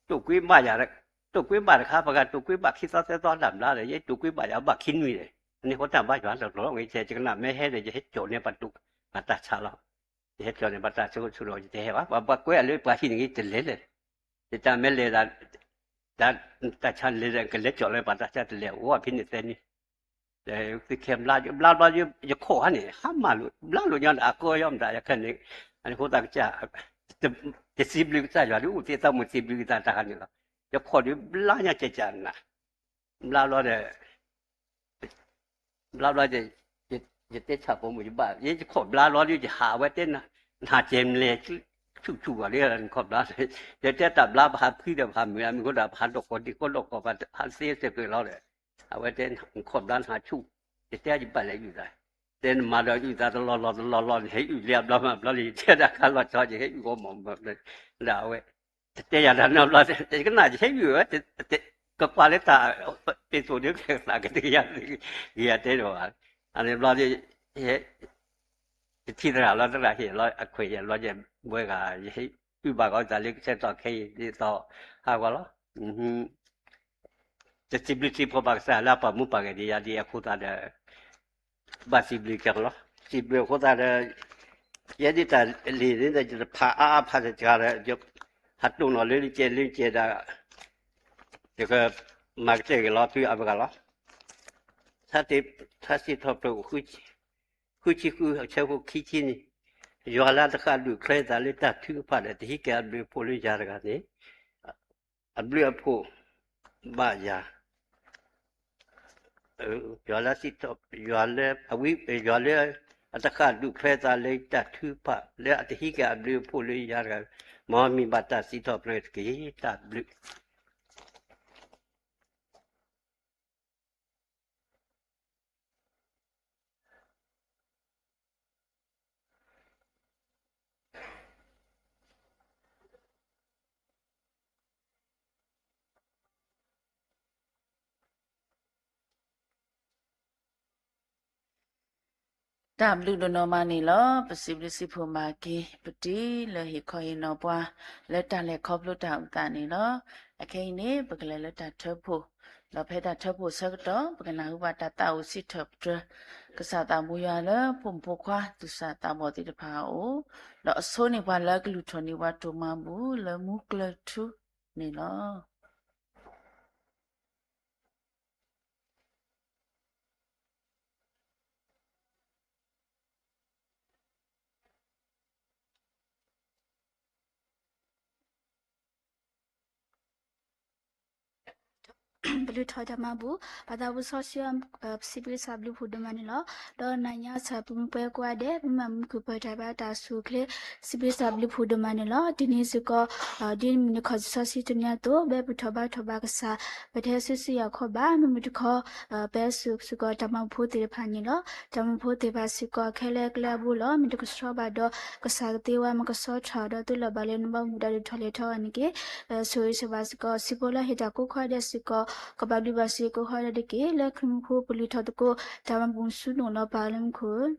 တိာ်ကွံဘၣ်ယၤ တိာ်ကွံဘၣ်တခါ ပှၤဂၤတိာ်ကွံဘၣ်ခံသီသၢသီတၢ်ဘျါဒီး ယတိာ်ကွံဘၣ်ယၤဘၣ်ခံနွံဒီး အန့ၣ်ဃိတၢ်ဘါယွၤလီၤလီၤဝဲ ယကနၣ်မ့ၢ်ဟဲဒီး ယဟဲကၠီၣ်န့ၢ်ပှၤတိာ် ပှၤတၢ်ဆါလီၤ. ယဟဲကၠီၣ်န့ၢ်ပှၤတၢ်ဆါဆိဆိဒီး ယတဟဲဘၣ် ပှၤကွဲအလၢပှၤဟံၣ်န့ၣ်ဂ့ၤ တလဲၤလဲၣ် ယတၢ်မ့ၢ်လဲၤဒၣ် တၢ်ဆါလဲၤဒီး ကလဲၤကၠီၣ်လၢပှၤတၢ်ဆါတလဲၤ အိၣ်ဖဲန့ၣ်သဲန့ၣ် သုခဲဘျါ ဘျါဘျီ ယခိၣ်ဟါန့ၣ် ဟါမၢ်လိာ် ဘျါလိာ်ညီဒီး အကီၢ်ယီမတၤ ယခဲန့ၣ် အန့ၣ်ဃိသတးကစၢ် တစံးဘျုးကစၢ်ယွၤဒုး အိၣ်သ့သးမုၢ်စံးဘျုးကစၢ်တၢ်ခါန့ၣ်လီၤ. ယခိၣ်ဒုးဘျါညါကဲကၢ်နၤ ဘျါဘျီဒီး ဘျါဘျီဒီး ယတဲဆၣ်ပိာ်မုၣ်ယဘၣ် ယခိၣ်ဘျါဘျီဒုး ယဟးဝဲတဲနၤ နဟးကဲမလဲၤ ဆူၣ်ဆူၣ်ဂီၤလံ နခိၣ်ဘျါ ယတဲတၢ်ဘျါ ပဟးဖှံဒီးပဟးမုာ် မ့ၢ်ဃိဒီး ပဟးဒိၣ်ကီၢ်ဒံးကီၢ်ဒိၣ်ကီၢ် ပဟးသ့စ့ၢ်ကီးလီၤဒီး အဝဲတဲ နခိၣ်ဘျါနဟးဆူၣ် ယတဲယဘၣ်လဲၤအုၣ်သး တဲနမၤဒီးအုၣ်သးတလီၢ်လီၢ်တလီၢ်လီၢ်န့ၣ် ဟဲအုၣ်လံအဘျီမးဘျီလံ ယတဲဒၣ်ခါလီၤဆီ ယဟဲအုၣ်ဂီၢ်မး ဒီးအဝဲ တတဲယၤတၢ်နီတဘျီ ယကနၣ်ယဟဲအုၣ်ဝဲ ကကွၢ်လၢတၢ် ပ့ၤသိၣ်ဒုးကဲသးကတယၤ ယတဲဒီး အန့ၣ်ဘျီ ယထံၣ်သရၣ်လီၤ သရၣ်ဟ့ၣ်လီၤ အခွဲးယဲၢ်ဘျီ ယဝဲဂၤ ယဟဲအုၣ်ဘၣ်ကီးသးလၢကဆဲးတီၢ်ခဲအံၤ ဒ်သိးဟးဂီၤလီၤ တစံးဘျုးစံးဖှိၣ်ဘၣ်ကစၢ်လၢအပာ်မူပာ်ဂဲၤဒံးယၤဒ်အဃိသတးဒီး ဘၣ်စံးဘျုးကၢ်လီၤ စံးဘျုးအဃိသတးဒီး ယဲဒ်တၢ်လံာ်န့ၣ်ဒီး ယတဖးအါအါဖးတစှၤဒီး ယဟးတိၢ်နီၣ်လၢကဲလၢကဲဒီး ယကမၤကတၢၢ်က့ၤလီၤသုအဝဲဂၤလီၤ ထါစံးထီၣ်ပတြၢၤ ဃုဆံဃု အဆၢဖိခံဆံန့ၣ် ယွၤလၢတဃၣ်ဒုးချၢသးလၢတၢ်ထုကဖၣ်ဒီး တဟံးက့ၤအဘျုးအဖှိၣ်လၢယၤတဂၤန့ၣ် အဘျုးအဖှိၣ်ဘၣ်ယၤ ယွၤလၢစံးထီၣ်, ယွၤလၢအဝံ, ယွၤလၢအတဃၣ်ဒူၣ်ဖဲသးလၢတၢ်ထုကဖၣ် လၢအတဟံးက့ၤအဘျုးအဖှိၣ်လၢယၤတဂၤ, မ်မ့ၢ်ဘၣ်တၢ်စံးထီၣ်ပတြၢၤတက့ၢ်. တၢ်ဘျုး တၢ်ဘျုးဒိၣ်နီၢ်မးန့ၣ်လီၤ. ပစံးဘျုးစံးဖှိၣ်မၤက့ၤ ပတံၤလၢဟ့ၣ်ခီဟ့ၣ်နီၤပှၤ လၢတၢ်လဲၤခီဖျိတၢ်အိၣ်သးန့ၣ်လီၤ. အခဲအံၤန့ၣ် ပကလဲၤလၢတၢ်ထၢဖှိၣ်, ဒီးဖဲတၢ်ထၢဖှိၣ်ဆၢကတီၢ် ပကနၢ်ဟူဘၣ်တၢ်သးအိၣ်စံးထီၣ်ပတြၢၤ ကစၢ်သးဘိယွၤလၢ ဖိမုၣ်ဖိခွါ သူၣ်စၢ်သးဘီၣ်သ့ၣ်တဖၣ်အအိၣ်, ဒီးအဆိန့ၢ်ပှၤလၢအကလုၢ်ထီၣ်န့ၢ်ပှၤတိၢ်မၤဘူၣ်လၢမူကျၢၢ်ထူန့ၣ်လီၤ. ပလုၢ်ထီၣ်တၢ်မၤဘူၣ် ပှၤသးပှၢ်စီဆှံ ပစံးဘျုးကစၢ်ဘျုးဖှိၣ်ဒိၣ်မးန့ၣ်လီၤ. ဒီးနၤညါဆၢ ပမ့ၢ်ပှဲၤကိးဂၤဒဲး ပမ့ၢ်မုၢ်ခုၣ်ပၢၤတၢ်ဘါတၢ်ဆိၣ်ချ့ စံးဘျုးကစၢ်ဘျုးဖှိၣ်ဒိၣ်မးန့ၣ်လီၤ. ဒ်န့ၣ်စ့ၢ်ကီး ဒ်မုၢ်နံၤခီၣ်ထံးစီဆှံတနံၤအသိး ပထီၣ်ဘါထီၣ်ဘၣ်ကစၢ် ပတဟဲစုဆူယၤခီဘၣ် မ့မ့ၢ်တခီ ပဟဲစိာ်စ့ၢ်ကီးတၢ်မၤဖိသ့ၣ်တဖၣ်န့ၣ်လီၤ. တၢ်မၤဖိသ့ၣ်တဖၣ်စ့ၢ်ကီး ခဲလၢာ်ကျဲအဘိလီၤ. မ့ၢ်တကဆှီဘၣ်ဒီး ကစၢ်ကသ့ဝဲ မ့ၢ်ကဆှီထီၣ်ဒီး သုလီၤဘၣ်လၢနဘီမုၢ်ဒီး ဒုးထီၣ်လဲၤထီၣ်အီၤန့ၣ်တက့ၢ်. ဆိၣ်ဂ့ၤဆိၣ်ဝါစ့ၢ်ကီး စံးဖိလၢဟ့ၣ်တၢ်ကိးခီဒဲးစ့ၢ်ကီး ကဘၣ်ဘျုးဘၣ်စံးကိးခီဒဲးတက့ၢ်. လၢခရံာ်မူခိၣ်ပလုၢ်ထီၣ်သကိး တၢ်မၤဘူၣ်ဆူနအိၣ်လီၤ ပၢ်လၢမူခိၣ်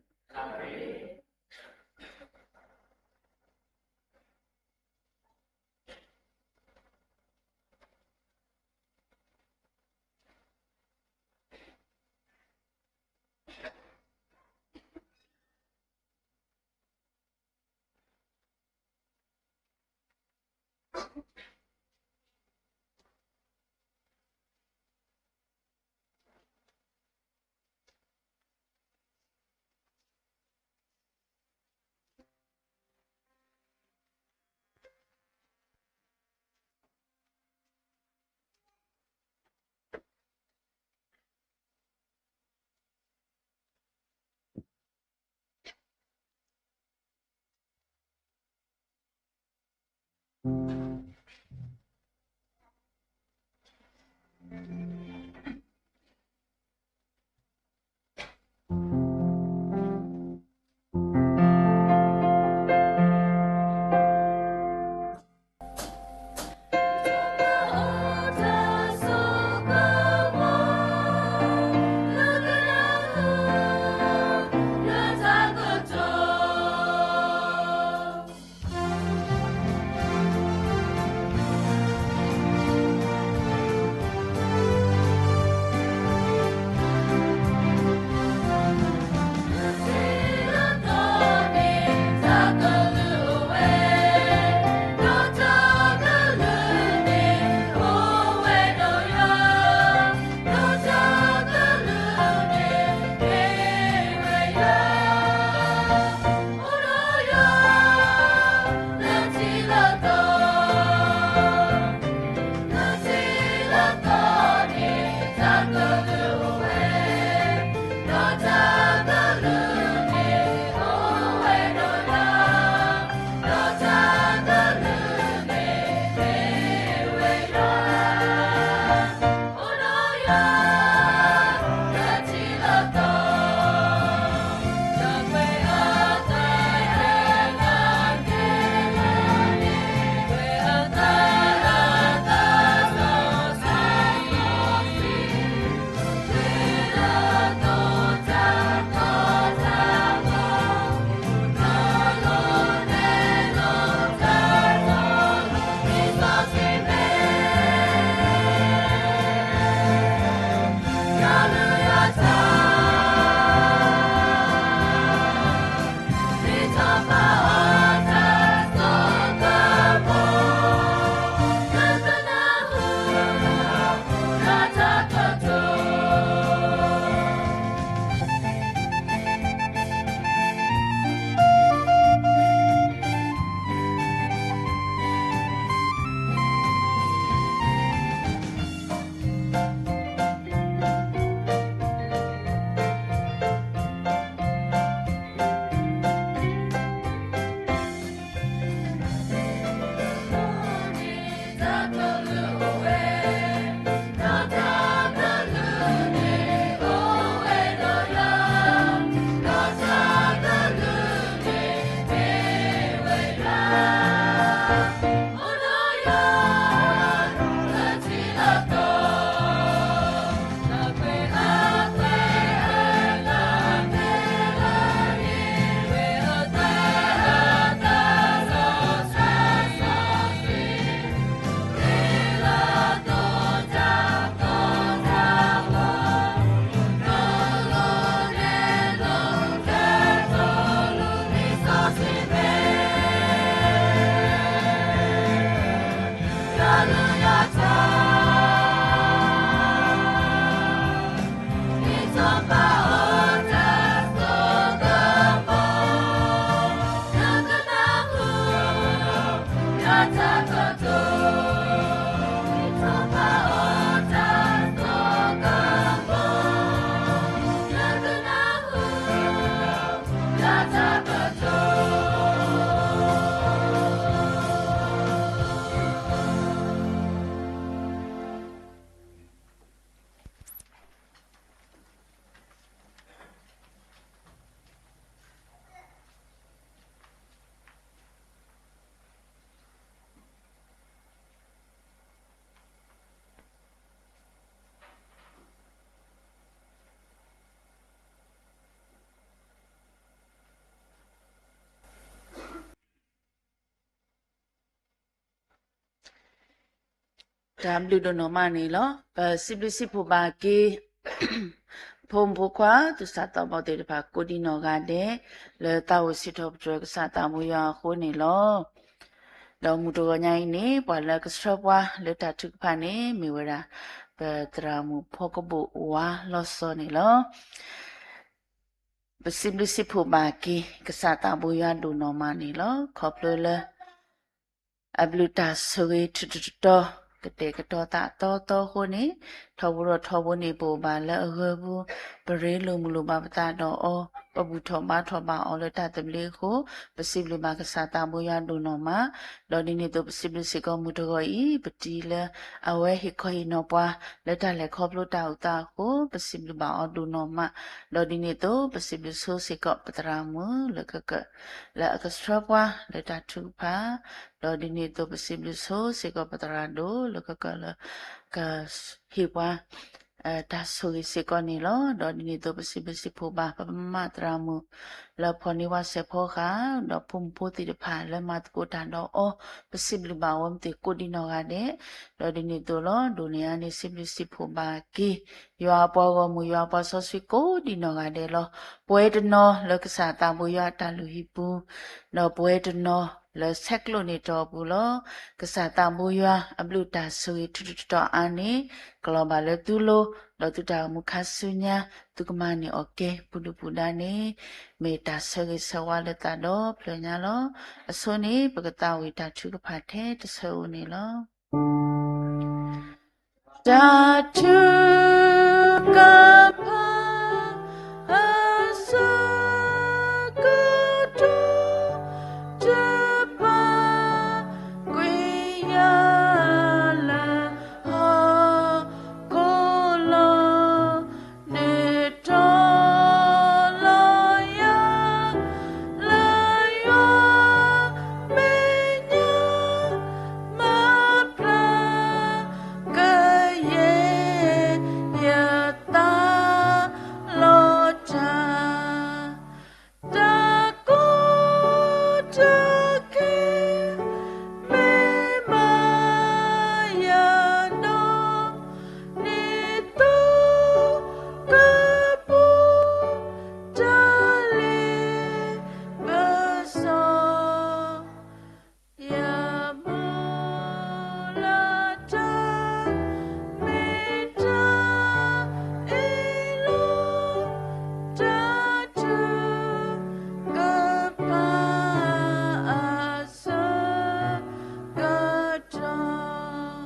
တၢ်ဘျုးဒိၣ်နီၢ်မးန့ၣ်လီၤ. ပစံးဘျုးစံးဖှိၣ်ဘၣ်က့ၤ ဖိမုၣ်ဖိခွါ သူၣ်စၢ်သးဘီၣ်သ့ၣ်တဖၣ် ကိးဒံနီၢ်ဂၤဒဲး လၢသးအိၣ်စံးထီၣ်ပတြၢၤကစၢ်သးဘိယွၤအဃိန့ၣ်လီၤ. ဒီးမုၢ်တဂီၤညါအံၤန့ၣ် ပှၤလၢကဆှၢပှၤလၢတၢ်ထုကဖၣ်န့ၣ် မ့ၢ်ဝဲဒၣ် ပသရၣ်မုၣ်ဖီကဘိၣ်ဝါလီၤစီၤန့ၣ်လီၤ. ပစံးဘျုးစံးဖှိၣ်ဘၣ်က့ၤ ကစၢ်သးဘိယွၤဒိၣ်နီၢ်မးန့ၣ်လီၤ. ခီဖျိလၢ အဘျုးတၢ်ဆိၣ်ဂ့ၤထူးထူးတီၤတီၤ ကတဲာ်ကတီၤသးအသီသီအဃိန့ၣ် ထီဘိဒီးထီဘိန့ၣ် ပအိၣ်ဘၣ်လၢအဂၢၢ်ပူၤ ပရ့လိာ်မုာ်လိာ်ဘၣ်ပသးဒီးအီၤ ပဘူၣ်ထီၣ်ဘါထီၣ်ဘၣ်အီၤလၢတၢ်သဘျ့အဃိ ပစံးဘျုးဘၣ်ကစၢ်သးဘိယွၤဒိၣ်နီၢ်မး. ဒီးဒ်န့ၣ်အသိး ပစံးဘျုးစ့ၢ်ကီးမုၢ်တဂီၤအံၤ ပတံၤလၢအဝဲဟ့ၣ်ခီဟ့ၣ်နီၤပှၤ လၢတၢ်လဲၤခီဖျိတၢ်အုၣ်သးအဃိ ပစံးဘျုးဘၣ်အီၤဒိၣ်နီၢ်မး. ဒီးဒ်န့ၣ်အသိး ပစံးဘျုးဆိစ့ၢ်ကီးပသရၣ်မုၣ်လၢကကၢး လၢအကဆှၢပှၤလၢတၢ်ထုကဖၣ်, ဒီးဒ်န့ၣ်အသိး ပစံးဘျုးဆိစ့ၢ်ကီးပသရၣ်ဒိၣ်လၢကကၢးလၢ ကဟ့ၣ်ပှၤ တၢ်ဆိၣ်ဂ့ၤစ့ၢ်ကီးန့ၣ်လီၤ. ဒီးဒ်န့ၣ်အသိး ပစံးဘျုးစံးဖှိၣ်ဘၣ် ပမါသရၣ်မုၣ် လၢဖီၣ်န့ၢ်ဝဲစဲးဖီဃာ် ဒီးဖိမုၣ်ဖိသ့ၣ်တဖၣ်လၢမၤသကိးတၢ်ဒီးအီၤ, ပစံးဘျုးဘၣ်ဝဲမ့ၢ်သ့ၣ်ကိးဒံနီၢ်ဂၤဒဲး, ဒီးဒ်န့ၣ်အသိးလီၤ. ဒိၣ်န့ၢ်အါန့ၣ် စံးဘျုးစံးဖှိၣ်ဘၣ်က့ၤ ယွၤအပှၤဂီၢ်မုၢ် ယွၤအပှၤစီဆှံကိးဒံနီၢ်ဂၤဒဲးလီၤ. ပဝဲတနီၤလၢကစၢ်သးဘိယွၤအတၢ်လုၢ်ဟံၣ်ပူၤ, ဒီးပဝဲတနီၤလၢဆဲးကျိးန့ၢ်တီၢ်ပူၤလီၤ. ကစၢ်သးဘိယွၤအဘျုးတၢ်ဆိၣ်ဂ့ၤထူးထူးတီၤတီၤအါန့ၣ် ကလီၤဘၣ်လၢသုလိၤ, ဒီးသုတၢ်အိၣ်မူခါဆူညါ သုကမၤန့ၢ်အီၤကဲ ပူၤဒုၣ်ပူၤဒါန့ၣ် မ့ၢ်တၢ်ဆၢဂ့ၤဆၢဝါလၢသးဒီဖျၢၣ်ညါလီၤ. အဆိန့ၣ် ပကသးဝံၣ်တၢ်ထုကဖၣ်ထဲတဆၢဧိၤန့ၣ်လီၤ. တၢ်ထုကဖၣ် အဆၢကတီၢ် တပာ်ကွံာ်ယၤလၢဟီၣ်ခိၣ်လီၤ. နုာ်ထီၣ်လီၤယၤ လၢယွၤမဲာ်ညါ မၤဖျါကယဲၢ်ယသးလီၤတၢ် တၢ်ကိးတၢ်ဂီၤ မ့ၢ်မၤယၤဒီး နံၤသိကပူၤ တၢ်လ့ပစီ ယမၤလၢတၢ်မ့ၢ်တၢ်အ့ၣ်လိာ် တၢ်ထုကဖၣ်အဆၢကတီၢ်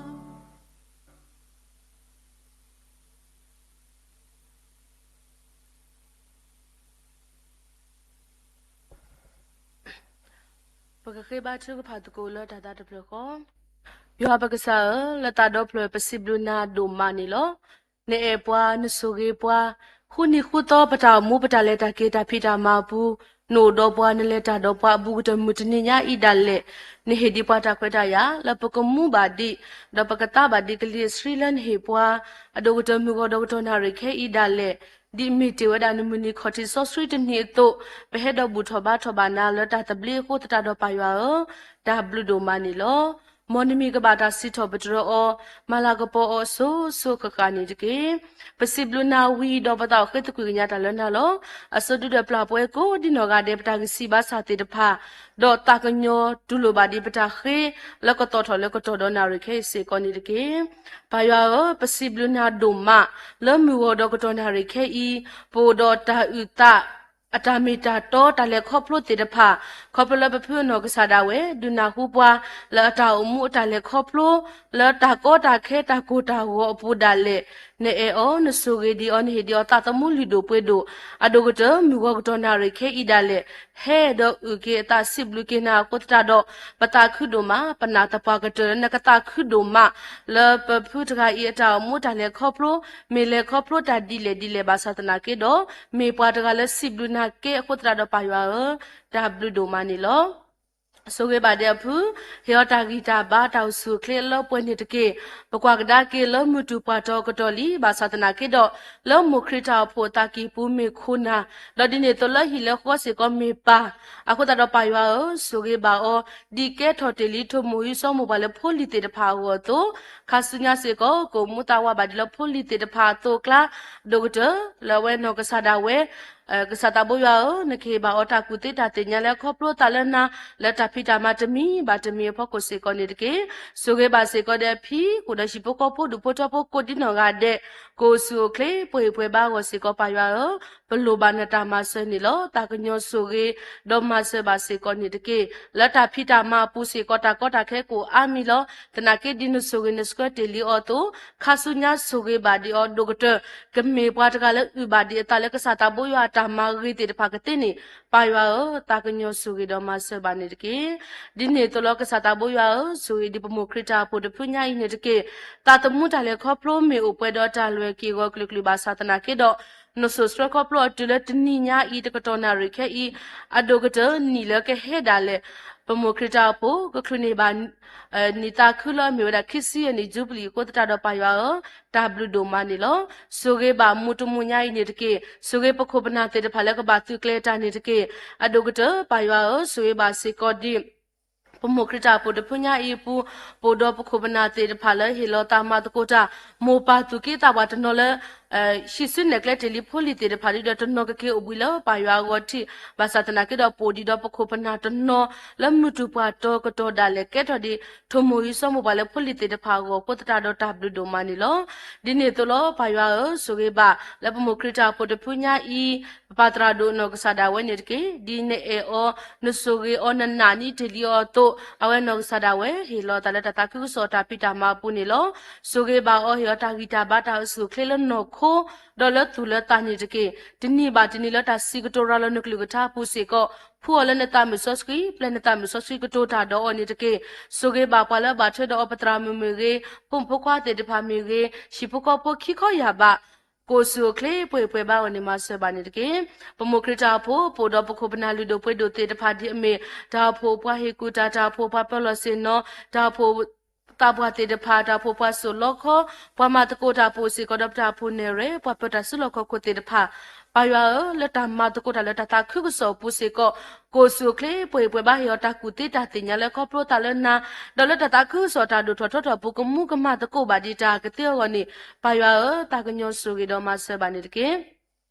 ပကဃ့ဘါထုကဖၣ်သကိးလၢတၢ်သးတဖျၢၣ်ဃီ. ယွၤပကစၢ်ဧၢ, လၢသးဒီဖျၢၣ်ပစံးဘျုးနၤဒိၣ်မးန့ၣ်လီၤ. နအဲၣ်ပှၤ နဆိၣ်ဂ့ၤပှၤ, ဃုနံၤဃုသီ ပတၢ်အိၣ်မူပတၢ်လဲၤတၢ်က့ၤတၢ်ဖံးတၢ်မၤအပူၤ, နအိၣ်ဒီးပှၤ နလဲၤတၢ်ဒီးပှၤအဘူးကတၢၢ်မုၢ်တနံၤညါအံၤဒၣ်လဲာ်, နဟ့ၣ်ဒံးပှၤတၢ်ခွဲးတၢ်ယာ် လၢပကမူဘၣ်ဒံး, ဒီးပကသါဘၣ်ဒံးကလံၤအဆှံလၢနဟ့ၣ်ပှၤ, အဒိၣ်ကတၢၢ်မုၢ်ဂီၤဒီးကတီၢ်နၣ်ရံၣ်ခဲအံၤဒၣ်လဲာ်, ဒ်မ့ၢ်တ့ၢ်ဝဲဒၣ်နမုၢ်နံၤခီၣ်ထံးစီဆှံတနံၤအသိး, ပဟဲဒီးဘူၣ်ထီၣ်ဘါထီၣ်ဘၣ်နၤလၢတၢ်သဘျ့အဃိသတးဒီးပၢ်ယွၤဧၢ, တၢ်ဘျုးဒိၣ်မးန့ၣ်လီၤ. မ်နမံၤကဘၣ်တၢ်စံးထီၣ်ပတြၢၤအီၤ, မၤလၤကပီၤအီၤအစိၤစိၤဃၣ်ဃၣ်န့ၣ်တက့ၢ်. ပစံးဘျုးနၤဝံၤဒီးပသးအိၣ်ဃ့သကွံာ်ကညးတၢ်လၢနၤလီၤ. အစိဒုဒီးပျၢ်ပှဲၤကိးဒ်နီၢ်ဂၤဒဲး ပတၢ်ဂံၢ်စၢ်ဘါစၢ်သ့ၣ်တဖၣ်, ဒီးသးကညီၤတူၢ်လိာ်ဘၣ်ဒံးပတၢ်ဃ့, လၢကသီၣ်ထီၣ်လၢကတီၢ်ဒီးနၣ်ရံၣ်ခဲအံၤစ့ၢ်ကီးန့ၣ်တက့ၢ်. ပၢ်ယွၤဧၢ, ပစံးဘျုးနၤဒိၣ်မး, လၢမုၢ်ဂီၤဒီးကတီၢ်နၣ်ရံၣ်ခဲအံၤ, ပအိၣ်ဒီးတၢ်အုၣ်သး အတၢ်မ့ၢ်တၢ်တီတၢ်လဲၤခီဖျိသ့ၣ်တဖၣ်, ခီဖျိလၢပဖုအနီၢ်ကစၢ်ဒၣ်ဝဲ ဒုးနၢ်ဟူပှၤလၢအတၢ်အိၣ်မူအတၢ်လဲၤခီဖျိ, လၢတၢ်ကီတၢ်ခဲတၢ်ကိၢ်တၢ်ဂီၤအပူၤဒၣ်လဲာ်, နအဲၣ်အီၤ နဆိၣ်ဂ့ၤဒံးအီၤ နဟ့ၣ်ဒံးအီၤသးသမူလုၢ်ဒိၣ်ပှ့ၤဒိၣ်, အဒိၣ်ကတၢၢ်မုၢ်ဂီၤကတီၢ်နၣ်ရံၣ်ခဲအံၤဒၣ်လဲာ်, ဟဲဒီးအုၣ်က့ၤအသးစံးဘျုးက့ၤနၤအဃိသတးဒီး, ပသးခုဒိၣ်မး, ပနာ်သပှၢ်ကတၢၢ်လၢနကသးခုဒိၣ်မး, လၢပဖုတဂၤအံၤအတၢ်အိၣ်မူတၢ်လဲၤခီဖျိ, မ့ၢ်လဲၤခီဖျိတၢ်ဒ်လဲၣ်ဒ်လဲၣ်ဘၣ်ဆၣ်သနာ်က့ဒီး, မ့ၢ်ပှၤတဂၤလၢစံးဘျုးနၤကဲအဃိသတးဒီးပၢ်ယွၤဧၢ, တၢ်ဘျုးဒိၣ်မးန့ၣ်လီၤ. ဆိၣ်ဂ့ၤဘၣ်ဒံးအဖု, ဟ့ၣ်အီၤတၢ်ဂံၢ်တၢ်ဘါတၢ်အိၣ်ဆူၣ်အိၣ်ချ့အလၢပှဲၤန့ၣ်တက့ၢ်. ပကွၢ်ကဒါက့ၤလၢမုၢ်တူၢ်ပှၢ်တီၤကတီၢ်လံ, ဘၣ်ဆၣ်သနာ်က့ဒီး, လၢမိၢ်ခရံာ်တၢ်အိၣ်ဖှိၣ်အသးကံၢ်ပူၤမ့ၢ်ခိၣ်နၢ်, ဒီးဒ်န့ၣ်အသိးလၢဟံၣ်လၢဃီစ့ၢ်ကီးမ့ၢ်ပၢ်, အဃိသတးဒီးပၢ်ယွၤဧၢ, ဆိၣ်ဂ့ၤဘၣ်အီၤ, ဒ်ကဲထီၣ်တ့ၢ်လံထိၣ်မိၢ်ဟံၣ်စီၤမိၢ်ပှၢ်လၢဖိလံၤသ့ၣ်တဖၣ်အဂီၢ်အသိး, ခါဆူညါစ့ၢ်ကီး ကအိၣ်မူသးဝးဘၣ်ဒံးလၢဖိလံၤသ့ၣ်တဖၣ်အသိးအကျါ, ဒိၣ်ကတၢၢ်လၢအဝဲနီၢ်ကစၢ်ဒၣ်ဝဲ ကစၢ်သးဘိယွၤဧၢ, နကဟ့ၣ်ဘၣ်အီၤတၢ်ကူၣ်သ့တၢ်သ့ၣ်ညါလၢခီဖျိသးလၢနၤ, လၢတၢ်ဖံးတၢ်မၤတမံၤဘၣ်တမံၤအဖီခိၣ်စ့ၢ်ကီးန့ၣ်တက့ၢ်. ဆိၣ်ဂ့ၤဘၣ်စ့ၢ်ကီးဒီးအဖံ, ဃုာ်ဒီးဟံၣ်ဖိဃီဖိဒူၣ်ဖိထၢဖိကိးဒ်နီၢ်ဂၤဒဲး, ကအိၣ်ဆူၣ်အိၣ်ချ့ပှဲၤပှဲၤဘါအဂီၢ်စ့ၢ်ကီးပၢ်ယွၤဧၢ, ပလိၣ်ဘၣ်နတၢ်မၤစၢၤန့ၣ်လီၤ. သးကညီၤဆိၣ်ဂ့ၤ, ဒီးမၤစၢၤဘၣ်စ့ၢ်ကီးန့ၣ်တက့ၢ်. လၢတၢ်ဖံးတၢ်မၤအပူၤစ့ၢ်ကီးတၢ်ကီတၢ်ခဲကအိၣ်အါမံၤလီၤ. သနာ်က့ဒ်နဆိၣ်ဂ့ၤနဆှၢတ့ၢ်လံအီၤအသိး, ခါဆူညါဆိၣ်ဂ့ၤဘၣ်ဒံးအီၤဒိၣ်ကတၢၢ်, ကမ့ၢ်ပှၤတဂၤလၢအုၣ်ဘၣ်ဒံးအသးလၢကစၢ်သးဘိယွၤအတၢ်မၤဂ့ၤသ့ၣ်တဖၣ်ကသ့န့ၣ်, ပၢ်ယွၤဧၢ, သးကညီၤဆိၣ်ဂ့ၤဒီးမၤစၢၤဘၣ်န့ၣ်တက့ၢ်. ဒ်န့ၣ်အသိးလီၤ ကစၢ်သးဘိယွၤဧၢ, ဆိၣ်ဂ့ၤဒံးပမိၢ်ခရံာ်တၢ်အိၣ်ဖှိၣ်တဖုညါအံၤန့ၣ်တက့ၢ်. သးသမူတၢ်လဲၤခီဖျိမ့ၢ်အိၣ်ပှဲၤဒီးတၢ်လွဲၢ်က့ၢ်ဂီၤကလုာ်ကလုာ်ဘၣ်ဆၣ်သနာ်က့ဒီး, နစိာ်ဆှၢခီဖျိအီၤတုၤလၢတနံၤညါအံၤတကတီၢ်နၣ်ရံၣ်ခဲအံၤ, အဒိၣ်ကတၢၢ်နံၣ်လၢကဟဲဒၣ်လဲာ်, ပမိၢ်ခရံာ်တၢ်အိၣ်ဖှိၣ် ကချုးန့ၢ်ဘၣ် နံၣ်သးခုလၢအမ့ၢ်ဝဲဒၣ်ခံဆံယဲၢ်နံၣ်ယူဘလံၤအဃိသတးဒီးပၢ်ယွၤဧၢ, တၢ်ဘျုးဒိၣ်မးန့ၣ်လီၤ. ဆိၣ်ဂ့ၤဘၣ်မူတမူညါအံၤန့ၣ်တက့ၢ်. ဆိၣ်ဂ့ၤပခိၣ်ပနၢ်သ့ၣ်တဖၣ်လၢကဘၣ်သုးကျဲၤတၢ်န့ၣ်တက့ၢ်. အဒိၣ်ကတၢၢ်ပၢ်ယွၤဧၢ, ဆိၣ်ဂ့ၤဘၣ်စ့ၢ်ကီးဒံး ပမိၢ်ခရံာ်တၢ်အိၣ်ဖှိၣ်တဖုညါအံၤအပူၤ, ပအိၣ်ဒီးပခိၣ်ပနၢ်သ့ၣ်တဖၣ်လၢဟ့ၣ်လီၤသးမၤသကိးတၢ်, မိၢ်ပၢ်သူၣ်က့သးပှၢ်တနီၤလၢ ဟံးစုနဲၣ်ကျဲတ့ၢ်လံဖိလံၤသ့ၣ်တဖၣ်ဒ်ဒီးတနီၤကက့ၤအိၣ်ဘှံးလၢပၢ်ယွၤအဂီၢ်ထံး, ဘၣ်ဆၣ်သနာ်က့ဒီးပအိၣ်ဒံးဒီးပခိၣ်ပနၢ်တနီၤ လၢမုၢ်တူၢ်ပှၢ်တီၤကတီၢ်ဒၣ်လဲာ်ကဲထီၣ်ဒံး ထိၣ်မိၢ်ဟံးစီၤမိၢ်ပှၢ်လၢဖိလံၤသ့ၣ်တဖၣ်အဂီၢ်အဃိသတးဒီးတၢ်ဘျုးဒိၣ်မးန့ၣ်လီၤ. ဒ်န့ၣ်အသိးလီၤ ပၢ်ယွၤဧၢ, ဆိၣ်ဂ့ၤဘၣ်လၢပမိၢ်ခရံာ်တၢ်အိၣ်ဖှိၣ်တဖုညါအံၤ, ပပၢ်သရၣ်ဒိၣ်နီၢ်ကစၢ်ဒၣ်ဝဲန့ၣ်တက့ၢ်. ဒ်နအဲၣ်အီၤ, နဆိၣ်ဂ့ၤအီၤ, နနာ်န့ၢ်တ့ၢ်လံအီၤအသိး, အဝဲနီၢ်ကစၢ်ဒၣ်ဝဲ ဟ့ၣ်လီၤသးလၢတၢ်သးခုကစီၣ်တၢ်ဖံးတၢ်မၤအပူၤန့ၣ်လီၤ. ဆိၣ်ဂ့ၤဘၣ်အီၤ, ဟ့ၣ်အီၤတၢ်ဂံၢ်တၢ်ဘါတၢ်အိၣ်ဆူၣ်အိၣ်ချ့လၢနီၢ်ခိ ဒီးလၢသူၣ်လၢသးန့ၣ်တက့ၢ်. တနံၤဘၣ်တနံၤလၢတၢ်စံးကတိၤရၤလီၤနကလုၢ်ကထါအပူၤစ့ၢ်ကီး, ဖှူအီၤလၢနသးမုာ်စီဆှံ, ပျဲနသးမုာ်စီဆှံကတိၤတၢ်ဒီးအီၤန့ၣ်တက့ၢ်. ဆိၣ်ဂ့ၤဘၣ်ပှၤလၢအဘၣ်ထွဲဒီးအီၤပသရၣ်မုၣ်မ့ၢ်ဂ့ၤ, ဖိမုၣ်ဖိခွါသ့ၣ်တဖၣ်မ့ၢ်ဂ့ၤ, ဟံၣ်ဖိဃီဖိခံခီယၢ်ဘး ကအိၣ်ဆူၣ်အိၣ်ချ့ပှဲၤပှဲၤဘါအဂီၢ်န့ၣ်မၤစၢၤဘၣ်န့ၣ်တက့ၢ်. ပမိၢ်ခရံာ်တၢ်အိၣ်ဖှိၣ်, ပအိၣ်ဒီးပခိၣ်ပနၢ်လုၢ်ဒိၣ်ပှ့ၤဒိၣ်သ့ၣ်တဖၣ်ဒ်အမ့ၢ်, တၢ်အိၣ်ဖှိၣ်ပှၤဟ့ၣ်ကူၣ်တၢ်, တၢ်အိၣ်ဖှိၣ်ပှၤပၢၤလီၢ်ဆ့ၣ်နီၤ, တၢ်အိၣ်ဖှိၣ် သးပှၢ်သ့ၣ်တဖၣ်, တၢ်အိၣ်ဖှိၣ်ပှၤစိာ်လီခီ, ပှၤမၤသကိးတၢ်အပူၤစ့ၢ်ကီးဒီးပတၢ်အိၣ်ဖှိၣ်နဲၣ်ရွဲၣ်, ပှၤပၢၤတၢ်စုလီၢ်ခီၣ်ခိၣ်သ့ၣ်တဖၣ်, ပၢ်ယွၤဧၢ, လၢတၢ်မၤသကိးတၢ်လၢတၢ်သးခုကစီၣ်အပူၤစ့ၢ်ကီး, ကအိၣ်ဆူၣ်အိၣ်ချ့ပှဲၤပှဲၤဘါ ဟ့ၣ်အီၤတၢ်ကူၣ်သ့တၢ်သ့ၣ်ညါလၢခီဖျိသးလၢနၤ, ဒီးလၢတၢ်သးခုကစီၣ်တၢ်ဒိၣ်ထီၣ်ထီထီၣ်အပူၤ ကမူကမၣ်သကိးဘၣ်ဒံးတၢ်ကသ့အဂီၢ်န့ၣ်, ပၢ်ယွၤဧၢ, သးကညီၤဆိၣ်ဂ့ၤဒီးမၤစၢၤဘၣ်န့ၣ်တက့ၢ်.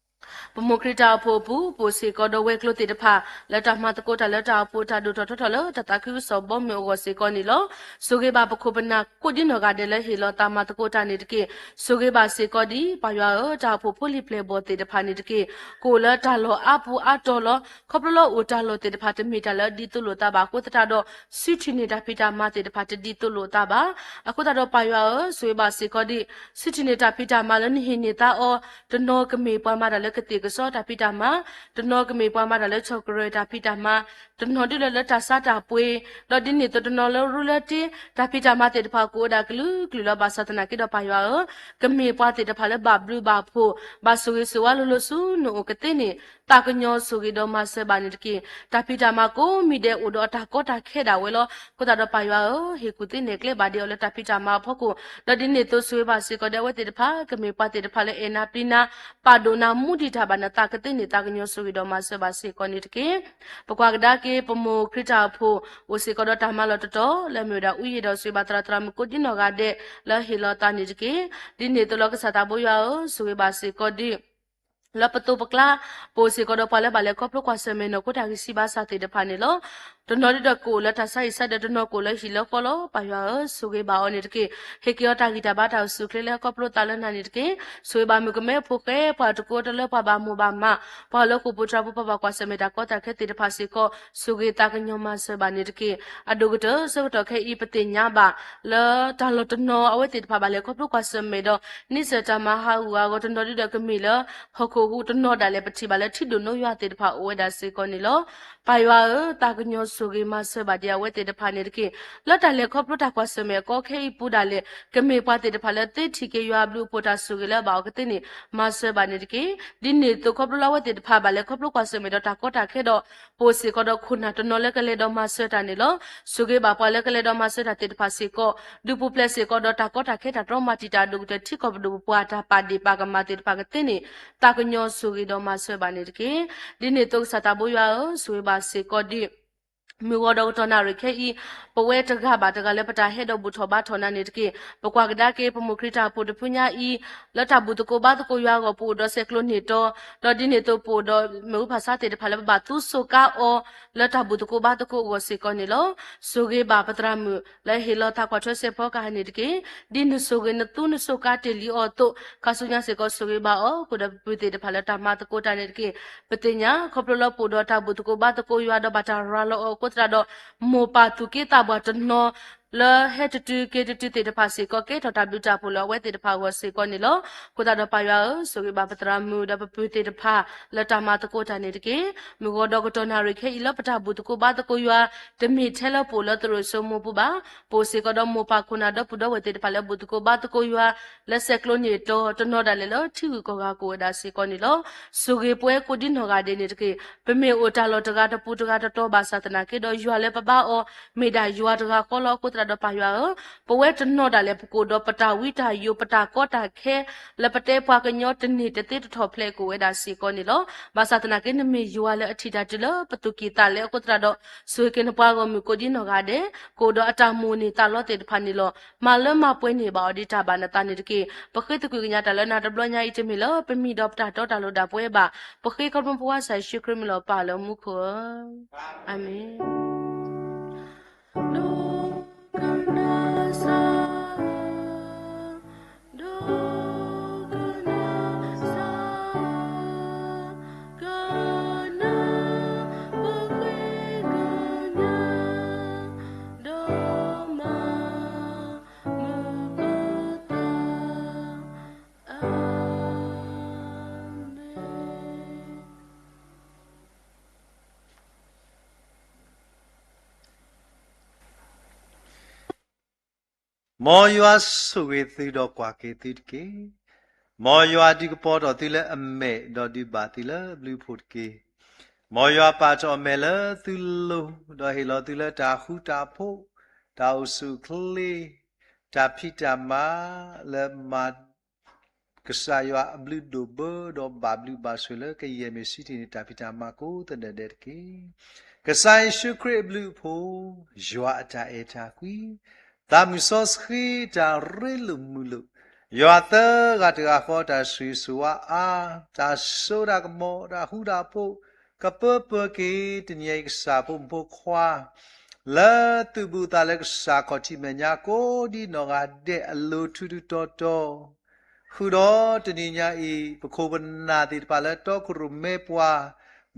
ပမိၢ်ခရံာ်တၢ်အိၣ်ဖှိၣ်အပူၤ ပအိၣ်စ့ၢ်ကီးဒီးဝဲၤကျိၤသ့ၣ်တဖၣ် လၢတၢ်မၤသကိးတၢ်လၢတၢ်အိၣ်ဖှိၣ်တၢ်ဒိၣ်ထီၣ်ထီထီၣ်လၢတၢ်သးခုကစီၣ်ဘီမုၢ်အဂီၢ်စ့ၢ်ကီးန့ၣ်လီၤ. ဆိၣ်ဂ့ၤဘၣ်ပခိၣ်ပနၢ်ကိးဒ်နီၢ်ဂၤဒဲးလၢဟ့ၣ်လီၤသးမၤသကိးတၢ်န့ၣ်တက့ၢ်. ဆိၣ်ဂ့ၤဘၣ်စ့ၢ်ကီးဒံး ပၢ်ယွၤဧၢ, တၢ်အိၣ်ဖှိၣ်ဖိလံၤပျဲၢ်ဘီၣ်သ့ၣ်တဖၣ်န့ၣ်တက့ၢ်. ကအိၣ်လၢတၢ်လီၢ်အါပူၤအါတီၤလီၤ. ခီဖျိလၢအိၣ်တၢ်လီၢ်သ့ၣ်တဖၣ်တမ့ၢ်တၢ်လၢအဒ်သိးလိာ်သးဘၣ်အဃိသတးဒီး စုထံၣ်န့ၢ်တၢ်ဖံးတၢ်မၤသ့ၣ်တဖၣ်တဒ်သိးလိာ်သးဘၣ်. အဃိသတးဒီးပၢ်ယွၤဧၢ, ဆိၣ်ဂ့ၤဘၣ်စ့ၢ်ကီးဒံး စုထံၣ်န့ၢ်တၢ်ဖံးတၢ်မၤလၢနဟ့ၣ်န့ၢ်သးအီၤ, တနီၤကမ့ၢ်ပှၤမၤတၢ်လၢကသ့ၣ်ကစီတၢ်ဖံးတၢ်မၤ, တနီၤကမ့ၢ်ပှၤမၤတၢ်လၢဆီၣ်ကရၢၢ်တၢ်ဖံးတၢ်မၤ, တနီၤဒုးလၢလၢတၢ်ဆါတၢ်ပှ့ၤ, ဒီးဒ်န့ၣ်အသိးတနီၤလၢရူလၢတ့, တၢ်ဖံးတၢ်မၤသ့ၣ်တဖၣ်ကအိၣ်ဝဲဒၣ်ကလုာ်ကလုာ်လီၤ. ဘၣ်ဆၣ်သနာ်က့ဒီးပၢ်ယွၤဧၢ, ကမ့ၢ်ပှၤသ့ၣ်တဖၣ်လၢဘၣ်ဘျုးဘၣ်ဖှိၣ်, ဘၣ်ဆိၣ်ဂ့ၤဆိၣ်ဝါလိၤလိၤဆူနအိၣ်ကသ့န့ၣ်, သးကညီၤဆိၣ်ဂ့ၤဒီးမၤစၢၤဘၣ်န့ၣ်တက့ၢ်. တၢ်ဖံးတၢ်မၤကိးမံၤဒဲးအိၣ်ဒီးအတၢ်ကီတၢ်ခဲဒၣ်ဝဲလီၤ. အဃိသတးဒီးပၢ်ယွၤဧၢ, ဟ့ၣ်ကူၣ်သ့န့ၢ်ကျဲဘၣ်ဒ့အီၤလၢတၢ်ဖံးတၢ်မၤအဖီခိၣ်, ဒီးဒ်န့ၣ်အသိးဆိၣ်ဂ့ၤဘၣ်စ့ၢ်ကီးဒီးအဝဲသ့ၣ်တဖၣ် ကမ့ၢ်ပှၤသ့ၣ်တဖၣ်လၢအဲၣ်နၤပျံၤနၤ, ပာ်ဒိၣ်နၤမူဒံးတၢ်ဘၣ်နသးကသ့န့ၣ် သးကညီၤဆိၣ်ဂ့ၤဒီးမၤစၢၤဘၣ်စ့ၢ်ကီးန့ၣ်တက့ၢ်. ပကွၢ်ကဒါက့ၤ ပမိၢ်ခရံာ်တၢ်အိၣ်ဖှိၣ် အိၣ်စ့ၢ်ကီးဒီးတၢ်မၤလီၢ်တတီၤ လၢအမ့ၢ်ဝဲဒၣ်အူယံၤဒီးဆိၣ်ဂ့ၤဘၣ်သရၣ်သရၣ်မုၣ်ကိးဒံနီၢ်ဂၤဒဲး လၢဟ့ၣ်လီၤသးန့ၣ်တက့ၢ်. ဒ်န့ၣ်အသိးလီၤကစၢ်သးဘိယွၤဧၢ, ဆိၣ်ဂ့ၤဘၣ်စ့ၢ်ကီးဒုး လၢပသိးပကျါ, ပအိၣ်စ့ၢ်ကီးဒီးပှၤလၢဘၣ်လဲၤခီဖျိကွၢ်ဆၢၣ်မဲာ်နီၢ်ခိတၢ်ဂံၢ်စၢ်ဘါစၢ်သ့ၣ်တဖၣ်န့ၣ်လီၤ. တနီၤဒုးဒီးကအိၣ်လၢတၢ်ဆါဟံၣ်ဆါဒီးတနီၤကအိၣ်လၢဟံၣ်လၢဃီလီၤ. ပၢ်ယွၤဧၢ, ဆိၣ်ဂ့ၤဘၣ်အီၤန့ၣ်တက့ၢ်. ဟ့ၣ်က့ၤအီၤတၢ်ဂံၢ်တၢ်ဘါတၢ်အိၣ်ဆူၣ်အိၣ်ချ့လၢဟဲခီဖျိသးလၢနၤန့ၣ်တက့ၢ်. ဆိၣ်ဂ့ၤဘၣ်မုၣ်ကမဲဖိဃဲ ပှၤတကိးတလၢပှၤဘၣ်မိၢ်ဘၣ်မး, ပှၤလၢဃိာ်ပူၤတြၢ်ပူၤ ပှၤဘၣ်ကွၢ်ဆၢၣ်မဲာ်တၢ်ကီတၢ်ခဲသ့ၣ်တဖၣ်စ့ၢ်ကီး ဆိၣ်ဂ့ၤသးကညီၤမၤစၢၤဘၣ်န့ၣ်တက့ၢ်. အဒိၣ်ကတၢၢ်ဆၢကတီၢ်ခဲအံၤ ပသ့ၣ်ညါဘၣ် လၢတၢ်လီၢ်တနီၤအဝဲသ့ၣ်တဖၣ်ဘၣ်လဲၤခီဖျိကွၢ်ဆၢၣ်မဲာ်ဒီး န့ဆၢၣ်တၢ်မၤဟးဂူာ်ဟးဂီၤ တနီၤဒုးဒီးကမ့ၢ်လၢ ဟီၣ်ခိၣ်ဟူးတနီၤဒၣ်လဲာ် ပထံၣ်ဘၣ်လၢထံဒိၣ်နိယွၤသ့ၣ်တဖၣ်အိၣ်ဝဲဒၣ်စ့ၢ်ကီးန့ၣ်လီၤ. ပၢ်ယွၤဧၢ, သးကညီၤဆိၣ်ဂ့ၤမၤစၢၤဘၣ်ဒံးအဝဲသ့ၣ်တဖၣ်န့ၣ်တက့ၢ်. လၢတၢ်လဲၤခီဖျိတၢ်ကွၢ်ဆၢၣ်မဲာ်အကီခဲအံၤပူၤဒၣ်လဲာ် ကမ့ၢ်ပှၤသ့ၣ်တဖၣ်လၢသ့ထံၣ်က့ၤယွၤအဘျုးအဖှိၣ်တၢ်ဆိၣ်ဂ့ၤလၢအဘၣ်အီၤကသ့န့ၣ် မၤစၢၤဘၣ်န့ၣ်တက့ၢ်. ဒ်န့ၣ်အသိးခီဖျိလၢအဝဲသ့ၣ်တဖၣ်ဘၣ်လဲၤခီဖျိကွၢ်ဆၢၣ်မဲာ်ဒီးတၢ်ကီတၢ်ခဲဒီး ပအိၣ်စ့ၢ်ကီးဒီးခိၣ်နၢ်တနီၤလၢကလဲၤဒီးမၤစၢၤတၢ်န့ၣ်လီၤ. ဆိၣ်ဂ့ၤဘၣ်ပှၤလၢကလဲၤဒီးမၤစၢၤတၢ်သ့ၣ်တဖၣ်စ့ၢ်ကီး, ဒုးပူၤဖျဲးစ့ၢ်ကီးဒီးတၢ်ကီတၢ်ခဲတၢ်တြီမၤတံာ်တာ်အဒိၣ်ကတၢၢ် ထံကီၢ်ပဒိၣ်ပပှၢ်တၢ်ပာ်ဒ့ၣ်ပာ်ကမၣ်သ့ၣ်တဖၣ်ကသ့န့ၣ် သးကညီၤဆိၣ်ဂ့ၤဒီးမၤစၢၤဘၣ်န့ၣ်တက့ၢ်. ဒ်န့ၣ်အသိးကစၢ်သးဘိယွၤဧၢ, ဆိၣ်ဂ့ၤဘၣ်စ့ၢ်ကီးဒုး မုၢ်ဂီၤဒီးကတီၢ်နၣ်ရံၣ်ခဲအံၤ ပဝဲတဂၤဘၣ်တဂၤလၢပတၢ်ဟဲဒီးဘူၣ်ထီၣ်ဘါထီၣ်နၤန့ၣ်တက့ၢ်. ပကွၢ်ကဒါက့ၤ ပမိၢ်ခရံာ်တၢ်အိၣ်ဖှိၣ်တဖုညါအံၤ လၢတၢ်ဘူၣ်သကိးဘါသကိးယွၤအဂီၢ် ပအိၣ်ဒီးဆဲးကျိးန့ၢ်တီ, ဒီးဒ်န့ၣ်အသိးပအိၣ်ဒီးမ့ၣ်အူဖးဆါသ့ၣ်တဖၣ်လၢပဘၣ်သူစူးကါအီၤ လၢတၢ်ဘူၣ်သကိးဘါသကိးအဂီၢ်စ့ၢ်ကီးန့ၣ်လီၤ. ဆိၣ်ဂ့ၤဘၣ်ပသရၣ်မုၣ်လၢဟ့ၣ်လီၤသးကွၢ်ထွဲစဲးဖီကဟၣ်န့ၣ်တက့ၢ်. ဒ်နဆိၣ်ဂ့ၤနသူနစူးကါတ့ၢ်လံအီၤအသိး ခါဆူညါစ့ၢ်ကီးဆိၣ်ဂ့ၤဘၣ်အီၤ ဃုာ်ဒီးပပုၢ်သ့ၣ်တဖၣ်လၢတၢ်မၤသကိးတၢ်န့ၣ်တက့ၢ်. ပသ့ၣ်ညါ ခီဖျိလၢပအိၣ်ဒီးတၢ်ဘူၣ်သကိးဘါသကိးယွၤဒီးဘၣ်တၢ်ရၤလီၤအီၤအဃိသတးဒီး မိၢ်ပၢ်သူၣ်က့သးပှၢ်တနီၤ လၢဟဲတတုၤက့ၤတတုၤသ့ၣ်တဖၣ်စ့ၢ်ကီး ကဲထီၣ်တၢ်ဘျုးတၢ်ဖှိၣ်လၢအဝဲသ့ၣ်တဖၣ်အဂီၢ်စ့ၢ်ကီးန့ၣ်လီၤ. အဃိသတးဒီးပၢ်ယွၤဧၢ, ဆိၣ်ဂ့ၤဘၣ်ပသရၣ်မုၣ်ဒီးပပုၢ်သ့ၣ်တဖၣ်လၢတၢ်မၤသကိးတၢ်န့ၣ်တက့ၢ်. မုၢ်ဂီၤဒီးကတီၢ်နၣ်ရံၣ်ခဲအံၤလၢပတၢ်ဘူၣ်သကိးဘါသကိးယွၤ တမ့ၢ်ထဲလၢပအိၣ်လၢသရိာ်စိမိၢ်ပူၤဘၣ်. ပအိၣ်စ့ၢ်ကီးဒီးမိၢ်ပၢ်ခိၣ်နၢ်ဒီပုၢ်ဒီဝဲၢ်သ့ၣ်တဖၣ်လၢဘူၣ်သကိးဘါသကိးယွၤ လၢဆဲးကျိးန့ၢ်တီ တနီၤဒၣ်လဲာ်လၢထံဂုၤကီၢ်ဂၤကအိၣ်ဝဲဒၣ်စ့ၢ်ကီးန့ၣ်လီၤ. ဆိၣ်ဂ့ၤပဝဲကိးဒ်နီၢ်ဂၤဒဲးန့ၣ်တက့ၢ်. ပမ့ၢ်အိၣ်တၢ်လီၢ်တဂၤတပူၤတဂၤတတီၤဘၣ်ဆၣ်သနာ်က့ဒီး ယွၤလၢပဘါအီၤ မ့ၢ်ဒၣ်ယွၤတဂၤဃီလီၤ. အဃိသတးဒီးပၢ်ယွၤဧၢ, ပဝဲတနီၤဒၣ်လဲာ် ပကအိၣ်ဒီးပတၢ်ဝံတၢ်ယိး ပတၢ်ကီတၢ်ခဲ လၢပတဲပှၤကညီတန့ၢ်တသ့တထီၣ်ဖျဲးကအိၣ်ဝဲဒၣ်စ့ၢ်ကီးန့ၣ်လီၤ. ဘၣ်ဆၣ်သနာ်က့ နမ့ၢ်ယွၤလၢအထံၣ်တၢ်တုၤလၢပသူၣ်ကံၢ်သးလဲ အဃိသတးဒီး ဆိၣ်ဂ့ၤက့ၤနပှၤဂီၢ်မုၢ်ကိးဒ်နီၢ်ဂၤဒဲး ကအိၣ်ဒီးအတၢ်မိၣ်န့ၢ်သးလီသ့ၣ်တဖၣ်န့ၣ်လီၤ. မၤလၢမၤပှဲၤန့ၢ်ဘၣ်အီၤဒ်တၢ်ဘၣ်နသးန့ၣ်တက့ၢ်. ပဃ့သကွံာ်ကညးတၢ်လၢနၤတဘျီညါအံၤ တမ့ၢ်လၢပမံၤဒီးပတၢ်တီတၢ်လိၤဒၣ်ပဝဲဘၣ်. ပဃ့ခီဖျိပဝဲကစၢ်ယ့ၣ်ၡူးခရံာ်မံၤလီၤပၢ်လၢမူခိၣ်ဧၢ, အၤမ့ၣ်. Amen. မ်ယွၤဆိၣ်ဂ့ၤသုဒီးကွၢ်က့ၤသုတက့ၢ်. မ်ယွၤဒုးကပီၤထီၣ်သုလၢအမဲာ် ဒီးဒုးဘၣ်သုလၢအဘျုးအဖှိၣ်တက့ၢ်. မ်ယွၤပာ်ထီၣ်အမဲာ်လၢသုလိၤ ဒီးဟ့ၣ်လီၤသုလၢတၢ်ဃူတၢ်ဖိး, တၢ်အိၣ်ဆူၣ်အိၣ်ချ့, တၢ်ဖံးတၢ်မၤလၢမၤ ကစၢ်ယွၤအဘျုးဒိၣ်ဘၢ ဒီးဘၣ်ဘျုးဘၣ်ဆိၣ်လၢကယဲၢ်မ့ၢ်ဆံးတံၢ်န့ၣ် တၢ်ဖံးတၢ်မၤကိးသဒၢၣ်ဒဲးတက့ၢ်. ကစၢ်ယ့ၣ်ၡူးခရံာ်အဘျုးအဖှိၣ်, ယွၤအတၢ်အဲၣ်တၢ်ကွံ, သးမုၢ်စီဆှံတၢ်ရ့လိာ်မုာ်လိာ်, ယွၤသၢဂၤတဂၤဃီတၢ်ဆိၣ်ဂ့ၤဆိၣ်ဝါအါ, တၢ်စိတၢ်ကမီၤ တၢ်ဃူတၢ်ဖိး, ကပၢပၢက့ၤတနံၤအံၤကစၢ်ဖိမုၣ်ဖိခွါ လၢသူၣ်ဘူၣ်သးလၢကစၢ်ခီၣ်ထံးမဲာ်ညါကိးဒ်နီၢ်ဂၤဒဲးအလိၤထူးထူးတီၤတီၤ ဃုာ်ဒီးတနံၤညါအံၤ ပခိၣ်ပနၢ်သ့ၣ်တဖၣ်လၢတီခိၣ်ရိၣ်မဲပှၤ,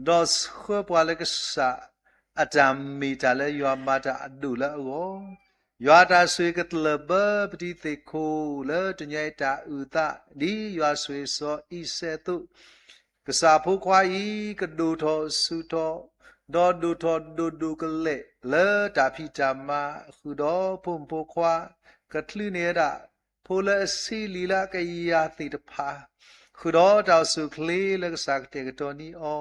ဒီးဆှၢပှၤလၢကစၢ်အတၢ်မ့ၢ်တၢ်လၢယွၤမၤတၢ်အဒိၣ်လၢအဂီၢ်, ယွၤတၢ်ဆိၣ်ဂ့ၤကတလၢၢ်ဘၢပတံၤသ့ၣ်ခိၣ်လၢတနံၤညါအံၤတၢ်အုၣ်သး ဒ်ယွၤဆိၣ်ဂ့ၤစီၤအံၤစဲးအသိး ကစၢ်ဖိခွါအံၤ ကဒိၣ်ထီၣ်ဆူၣ်ထီၣ် ဒီးဒိၣ်ထီၣ်ဒိၣ်ဒိၣ်ကလဲာ်လၢတၢ်ဖံးတၢ်မၤ, ဃုာ်ဒီးဖိမုၣ်ဖိခွါ ကချုးန့ၢ်ဝဲဒၣ် ဖိလၢအဆံးလံာ်လၢအကယၤသ့ၣ်တဖၣ်, ဃုာ်ဒီးတၢ်အိၣ်ဆူၣ်အိၣ်ချ့လၢကစၢ်ကတဲာ်ကတီၤန့ၢ်အီ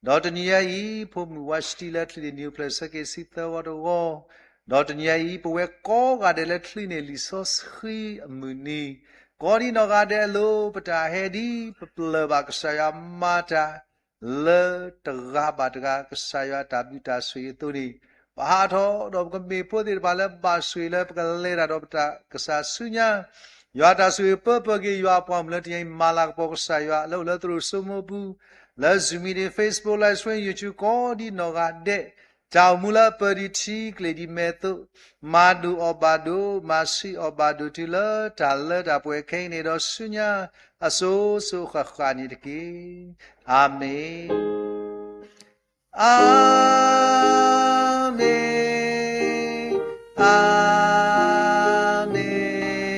ၤ, ဒီးတနံၤညါအံၤ ဖိမုၣ်ဝါၡတံလၢချံးန့ၢ်နံၣ်အိၣ်ဖျဲၣ်ဆၢက့ၤဆံသၢဝီတဝီ, ဒီးတနံၤညါအံၤ ပဝဲကိးဂၤဒဲးလၢချံးန့ၢ်လံာ်စီဆှံအမုၢ်နံၤ, ကိးဒံနီၢ်ဂၤဒဲးအလိၤ ပတၢ်ဟဲဒ်ပပျၢၢ်ဘၣ်ကစၢ်ယွၤမၤတၢ် လၢတဂၤဘၣ်တဂၤ ကစၢ်ယွၤအတၢ်ဘျုးတၢ်ဆိၣ်ဂ့ၤအသိးန့ၣ်, ပဟးထီၣ်ဒီးပကမ့ၢ်ဖိသ့ၣ်တဖၣ်လၢဘၣ်ဆိၣ်ဂ့ၤလၢပကလဲၤတၢ်ဒီးပတၢ်ကစၢ်ဆူညါ, ယွၤတၢ်ဆိၣ်ဂ့ၤပၢပၢၢ်က့ၤယွၤအပှၤမုၣ်လၢတနံၤအံၤ မၤလၤကပီၤကစၢ်ယွၤလၢအိၣ်လၢသရိာ်စိမိၢ်ပူၤ, လၢ Zoom meeting, Facebook Live stream, YouTube ကိးဒံနီၢ်ဂၤဒဲး, တၢ်အိၣ်မူလၢအပၢၤဒံးထံကျိၣ်ဒံးမဲာ်အသိး, မၤဒိၣ်အီၣ်ဘၣ်ဒိၣ်, မၤဆံးအီၣ်ဘၣ်ဒိၣ်တုၤလၢတၢ်လၢတၢ်ပှဲၤခဲအံၤန့ၣ်ဒီးဆူညါ အစိၤစိၤဃၣ်ဃၣ်န့ၣ်တက့ၢ်. အၤမ့ၣ်, အၤမ့ၣ်, အၤမ့ၣ်, အၤမ့ၣ်.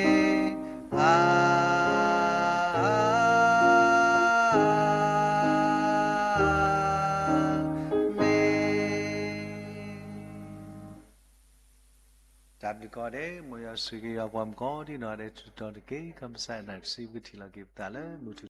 တၢ်ဘျုးကိးဂၤဒဲး, မ်ယွၤဆိၣ်ဂ့ၤက့ၤယွၤပှၤမုၣ်ကိးဒံနီၢ်ဂၤဒဲးတတီၤတက့ၢ်. ကမစၢ်နၢ်တဆံ ပကထံၣ်လိာ်က့ၤပသးလၢမုၢ်ထူၣ်